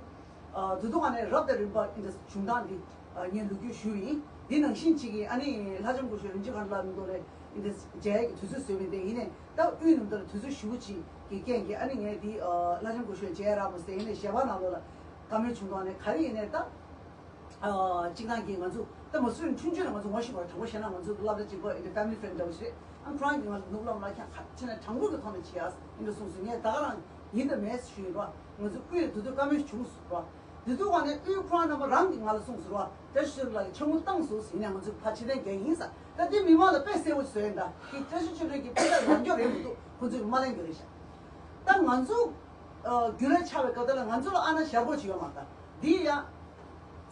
ཨ་དུས་ཐོག་ནས་རབ་དང་རིམ་པ་འདི་འདྲ་བྱུང་སྟངས་འདི་ཨ་ངས་ལོ་རྒྱུས་ཞུས་ཡིན། འདི་ནང་བཞིན་གཅིག་གིས་ཨ་ནི་ལྷ་ལྕམ་སྐུ་ཞབས་རིན་ཆེན་མཁའ་འགྲོ་ལགས་མི་ཐོག་ནས་འདི་འདྲ་མཇལ་ཡག་གི་དུས་ཚོད་བཟོས་པ་ཡིན། དེ་ཡིན་ནའི་ད་དབུས་ནང་ལྟར་དུས་ཚོད་ཞེ་པོ་ཅིག་གི་རྐྱེན་གྱིས་ཨ་ནི་ངས་འདི་ཨ་ལྷ་ལྕམ་སྐུ་ཞབས་མཇལ་རག་མ་སོང་། ཡིན་ནའི་ཞལ་པར་ནང་ལོགས་ལ་བཀའ་མོལ་བྱུང་སྟངས་ནས་ག་རེ་ཡིན་ནའི་ད། ཨ་གཅིག་ནང་གི་ང་ཚོ་ད་མ་སུ་རིན་ཆུང་ཆུང་ལ་ང་ཚོ་ངོ་ཤེས་པ་དྲང་པོ་བཤད་ན་ང་ཚོ་སློབ་གྲྭ་གཅིག་པ་ཨིན་ཏེ་ཕེ་མི་ལི་ཕེ་རེན་ཌི་འདྲ་བོ་ཞིག་རེད། ཨ་ཁོ་རང་གིས་ང་ལ་ནུབ་ལམ་ལ་ཁྱང་ཁ་ཆེ་ན་དྲང་པོ་གི་ཐོག་ནས་བྱེད་ཨ་ཨིན་ཏེ་གསུངས་སོང་། ངས་ད་ག་རང་ཡིན་དང་མེད་ཞུས་རོགས། ང་ཚོ་དབུས་དུ་དུ་བཀའ་མོལ་བྱུང་སོང་རོགས། དེ་དུས་ག་ནས་དབུས་ཁོ་རང་རྣམ་པ་རང་གིས་ང་ལ་གསུངས་སོང་རོགས། བཀྲ་ཤིས་ཆོས་ལགས་ཀྱིས་ཆང་བུ་བཏང་སོང་ཟེར་ནས་ང་ཚོ་ཕ་ཕྱི་ལན་རྒྱག་ཡིན་ས། ད་དེ་མི་མང་ལ་དཔེ་གསལ་བོ་བཟོས་ཡིན། ད་དེ་བཀྲ་ཤིས་ཆོས་སྒྲོན་གྱིས་དཔེ་ལ་ལབ་རྒྱུ་རེད་མི་འདུག་ཁོ་ཚོས་མ་ལེན་རྒྱུ་རེད་ཤག་ད་ང་ཚོ་ཨ་རྒྱུན་ལས་ཆགས་པའི་སྐབས་དེ་ལ་ང་ཚོ་ལ་ཨ་ན་ཞར་པོ་ཅིག་ཡོད་མ་རེད། ད་འདི་ཡང་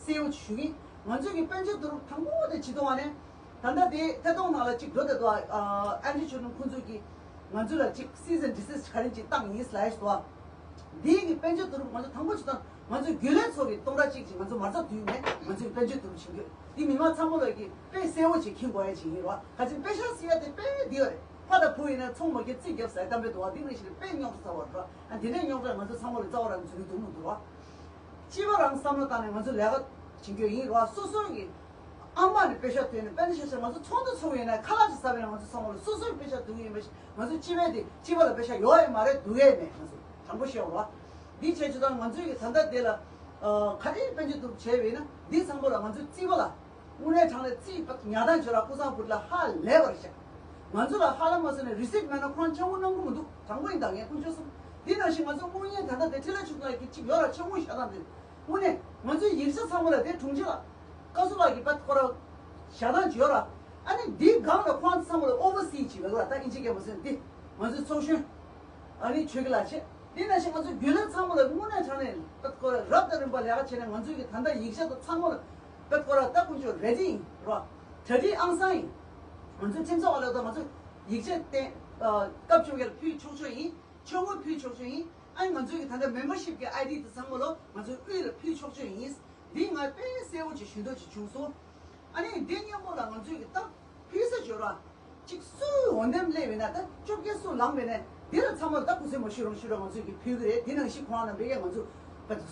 གསལ་བོ་ཞུ་གི། ང་ཚོས་ཀྱི་དཔལ་འབྱོར་བསྡུ་རུབ་དང་པོ་དེ་ཇུས་གཏོང་བ་ནས་ད་ལྟ་དེ་ཐད་གཏོང་ནང་ལ་གཅིག་འགྲོ་བསྡད་འདུག་ཨ་ཨན་ཌྲི་ཆོས་སྒྲོན་ཁོང་ཚོས་ཀྱི་ང་ཚོ་ལ་གཅིག་སི་སི་ཨེན་ཌི་སི་སི་ག་རེ་གཅིག་བཏང་ཡིན་ལབ་ཡ་ཞིག་འདུག་འདི་གི་དཔལ་འབྱོར་བསྡུ་རུབ་ང་ཚོ་དང་པོ་ཇུས་གཏོང་། ང་ཚོའི་རྒྱུན་ལས་ཚོ་གི་སྟོང་ཕྲག་གཅིག་ཅིག་ང་ཚོ་མ་རྩ་བསྡུས་ནས་ང་ཚོའི་དཔལ་འབྱོར་བསྡུ་རུབ་བྱེད་རྒྱུ་འདི་མི་མང་ཚང་མ་ལ་གི་དཔེ་གསལ་བོ་ཅིག་མཁྱེན་དགོས་ཡ་ཅིག་ཡིན་རོགས། ག་ཚོད་པེ་ཤག་ཟེར་ཡ་དེ་དཔེ་འདི་བ་རེད། ཕ་དང་བུ་ཡིན་ན་ཚོང་མ་སྐྱེས་རྩིས་རྒྱབ་ཟེར་གཏམ་དཔེ་འདུག་བ། འདི་ནང་བཞིན་དཔེ་རྙོག་དྲ་ཚ་བ་རེད། ཨ་འདི་འདྲའི་རྙོག་དྲ་ང་ཚོ་ཚང་མ་ལ་རྩ་བ་རང་འཛུལ་གྱི་འདུག་མི་འདུག་རོགས། སྤྱི་པ་རང་བསམ་བློ་བཏང་ནས་ང་ཚོ་ལས་ཀ་བྱེད་རྒྱུ་ཡིན་རོགས། སོ་སོ་གི་ཨ་མ་ནས་པེ་ཤག་བཏོན་ནས་དཔེ་འདི་ཤ་ཤ་ང་ཚོ་ཚོགས་འདུ་ཚོགས་ཡོད་ན་ཁ་ལག་ཅིག་ཟ་བས་ན་ང་ཚོ་ཚང་མ་ལ་སོ་སོའི་པེ་ཤག་འདུག་ཡིན་པ་ཞིག་ང་ཚོ་སྤྱི་པའི་དེ་སྤྱི་པ་ལ་པེ་ཤག་ཡོད་ཡ་མ་རེད་འདུག་ཡ་མེད། ང་ཚོ་དྲང་པོ་བཤད་རོགས། འདི་བྱས་ཆོག་དང་ང་ཚོའི་གི་ད་ལྟ་དེ་ལ་ཨ་ག་རེ་དཔལ་འབྱོར་བསྡུ་རུབ་བྱས་པས་ན་འདི་ཚང་མ་ལ་ང་ཚོའི་རྩིས་པ་ལ། དངོས་གནས་དྲང་གནས་རྩིས་ཉར་སྟངས་བྱོས་ར་ཀུན་བཟང་བུ་ལ་ཧ་ལས་པར་བཞག་ང་ཚོ་ལ་ཧ་ལས་མ་སོང་ནས་རི་སིཊ་མེད་ན་ཁོ་རང་ཆང་བུ་གནང་གི་མི་འདུག་དྲང་པོ་ཡིན་ད་ངས་དཀོན་མཆོག་གསུམ། འདི་ནང་བཞིན་ང་ཚོ་དངོས་གནས་ད་ལྟ་དེ་འཕྲིན་ལས་ཆུ་ཚོད་ཀྱི་གཅིག་ཡོད་ར་ཆང་བུ་བཞག་སྟངས་དེ་དངོས་གནས་ང་ཚོའི་ཡིག་ཆ་ཚང་མ་ལ་དེ་དྲུང་ཆེ་ལ་བཀའ་ཟུར་ལགས་ཀྱི་པད་ཁོ་ར་བཞག་སྟངས་ཅིག་ཡོད་ར། ཨ་ནི་འདི་སྒང་ལ་ཁོ་རང་ཚང་མ་ལ་ཨོ་བར་སི་ཅིག་ལ་ག་ལ་ད་ཨིན་ཇི་སྐད་མ་སོན་འདི་ང་ཚོའི་ཚོགས་གཞོན་ཨ་ནི་ཆོས་སྐྱིད་ལགས་བྱེད། དེ་ནང་བཞིན་ང་ཚོ་རྒྱུན་ལས་ཚང་མ་ལ་དངོས་གནས་དྲང་གནས་པད་ཁོ་ར་རབ་དང་རིམ་པ་ལས་ཀ་བྱས་ནས་ང་ཚོའི་གི་ད་ལྟ་ཡིག་ཆ་དང་ཚང་མ་ལ་པད་ཁོ་ར་ད་ཀུན་སྤྱོད་རེ་ཌི་ཡིན་རོ། གྲ་སྒྲིག་ཨང་སང་ཡིན། ང་ཚོའི་ཁྲིམས་ཚོགས་ལ་ད་ང་ཚོ་ཡིག་ཆ་བསྟན་སྐབས་བཅོ་བརྒྱད་ལ་ཕུལ་ཆོག་ཆོག་ཡིན། ཆོག་མ་ཕུལ་ཆོག་ཆོག་ཡིན། ཨ་ནི་ང་ཚོའི་གི་ད་ལྟ་མེམ་བར་ཤིབ་གི་ཨའི་ཌི་དེ་ཚང་མ་ལོ་ང་ཚོའི་དབུས་ལ་ཕུལ་ཆོག་ཆོག་ཡིན། འདི་ང་དཔེ་གསལ་བོ་ཅིག་ཞུ་འདོད་ཅིག་བྱུང་སོང་། ཨ་ནི་འདི་མཉམ་པོ་ལ་ང་ཚོའི་གི་ད་ཕུལ་ས་བྱོས་ར། གཅིག་སུ་འོ་འདེམས་སླེབས་ཡོད་ན་ད་བཅོ་བརྒྱད་སུ་ལངས་པས་ན་འདི་ལ་ཚང་མ་ལ་ད་སྐུ་ཚེ་མ་ཤི་རུང་ཤི་རུང་ང་ཚོས་ཀྱི་ཕུལ་གི་རེད། འདི་ནང་བཞིན་ཁོང་རྣམ་པས་ཀྱང་ང་ཚོ་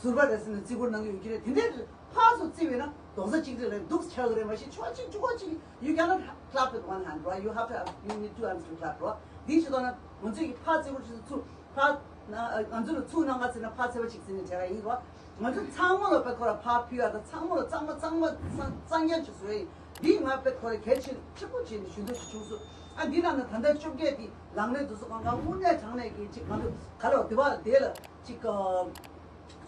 ཟུར་པ་རེད་ཟེར་ནས་བརྩི་བཀུར་གནང་གི་ཡོད་ཀྱི་རེད། དེ་འདྲའི་ཕར་ཚུར་བརྩི་བས་ན་རྡོག་རྩ་གཅིག་སྒྲིལ་ལ་འདུག་ཆགས་གི་རེད། མ་གཞི་ཕྱོགས་གཅིག་ཕྱོགས་གཅིག you cannot clap with one hand, right? You have to have, you need two hands to clap, right? འདི་ཞིག་ཐོག་ན་ང་ཚོས་ཀྱི་ཕར་བརྩི་བཀུར་ཞིག་ཚུར། ཕ་ང་ཚོ་ལ་ཚུར་གནང་ག་ཟེར་ན་ཕར་ཚེ་བ་ཅིག་ཟེར་ནས་དྲན་ག་ཡིན་རོ། ང་ཚོ་ཚང་མ་ལ་པད་ཁོ་ར་ཕར་ཕུལ་ཡ་དང་ཚང་མ་ལ་གཙང་མ་གཙང་མ་གཙང་རྐྱང་ཅིག་བཟོས་ཡིན། འདི་ང་པད་ཁོ་ར་གལ་ཆེ་ཆེན་པོ་བྱས་ནས་ཞུ་འདོད་ཅིག་བྱུང་སོང་། ཨ་འདི་ནང་ན་ད་ལྟ་བཅོ་བརྒྱད་འདི་ལངས་ནས་འདུག་སོ་གང་ག་དངོས་གནས་དྲང་གནས་ཀྱི་ཅིག་ང་ཚོ་ག་ལ་བ་དེ་བ་དེ་ལ་ཅིག་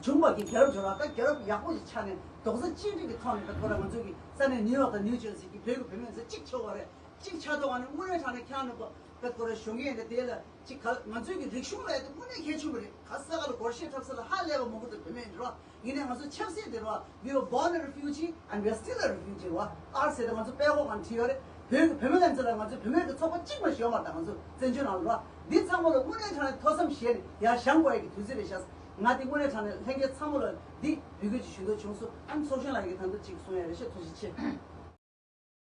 བྱུང་བ་གི་རྒྱལ་རབས་འབྱོར་བ་ད་རྒྱལ་རབས་ཡག་པོ་ཞིག་ཆགས་ནས་རྡོག་རྩ་གཅིག་སྒྲིལ་གྱི་ཐོག་ནས་པད་ཁོ་ར་ང་ཚོ་གི་ས་གནས་ནིའུ་ཡོག་དང་ནིའུ་ཇར་སི་གི་བོད་ཀྱི་བུད་མེད་ཚོ་གཅིག་ཆགས་པ་རེད། གཅིག་ཆགས་ཐུབ་པ་ནི་དངོས་གནས་དྲང་གནས་ཁྱེད་རང་ནི་པད་ཁོ་ར་གཞོན་སྐྱེས་ཡིན་ན་དེ་ལ་གཅིག་ག་ང་ཚོའི་གི་རིག་གཞུང་ལ་ཡ་དེ་དངོས་གནས་གལ་ཆེན་པོ་རེད། ག་ས་ག་ལ་སྒོར་གཞས་འཁྲབ་ས་ལ་ཧ་ལས་པ་མང་པོ་དང་བུད་མེད་ཡིན་རོགས། ཡིན་ནའི་ང་ཚོ་ཆབ་སྲིད་དེ་རོགས། We were born a refugee and we are still a refugee རོགས། ཨར་ཟེར་ཏེ་ང་ཚོ་དཔྲལ་ཀོ་གང་བྲིས་ཡོད་རེད། བོད་ཀྱི་བུད་མེད་ལ་ཚོ་ལ་ང་ཚོའི་བུད་མེད་ཀྱི་ཚོགས་པ་གཅིག་མ་ཞིག་ཡོད་མ་རེད། ད་ང་ཚོ་བཙན་བྱོལ་ནང་ལ་རོགས། འདི་ཚང་མ་ལ་དངོས་གནས་དྲང་གནས་ཐོས་བསམ་བྱས་ནས་ཡར་བཞེངས་དགོས་ཡ་གི་དུས་ཚོད་རེད་ཤག་ང་འདི་དངོས་གནས་དྲང་གནས་ལྷན་རྒྱས་ཚང་མ་ལ་འདི་འབོད་སྐུལ་ཅིག་ཞུ་འདོད་བྱུང་སོང་། ཨ་ནི་ཚོགས་གཞོན་ལགས་ཀྱིས་ད་ལྟ་ཅིག་གསུང་ཡ་རེད་ཤག་ཐུགས་རྗེ་ཆེ།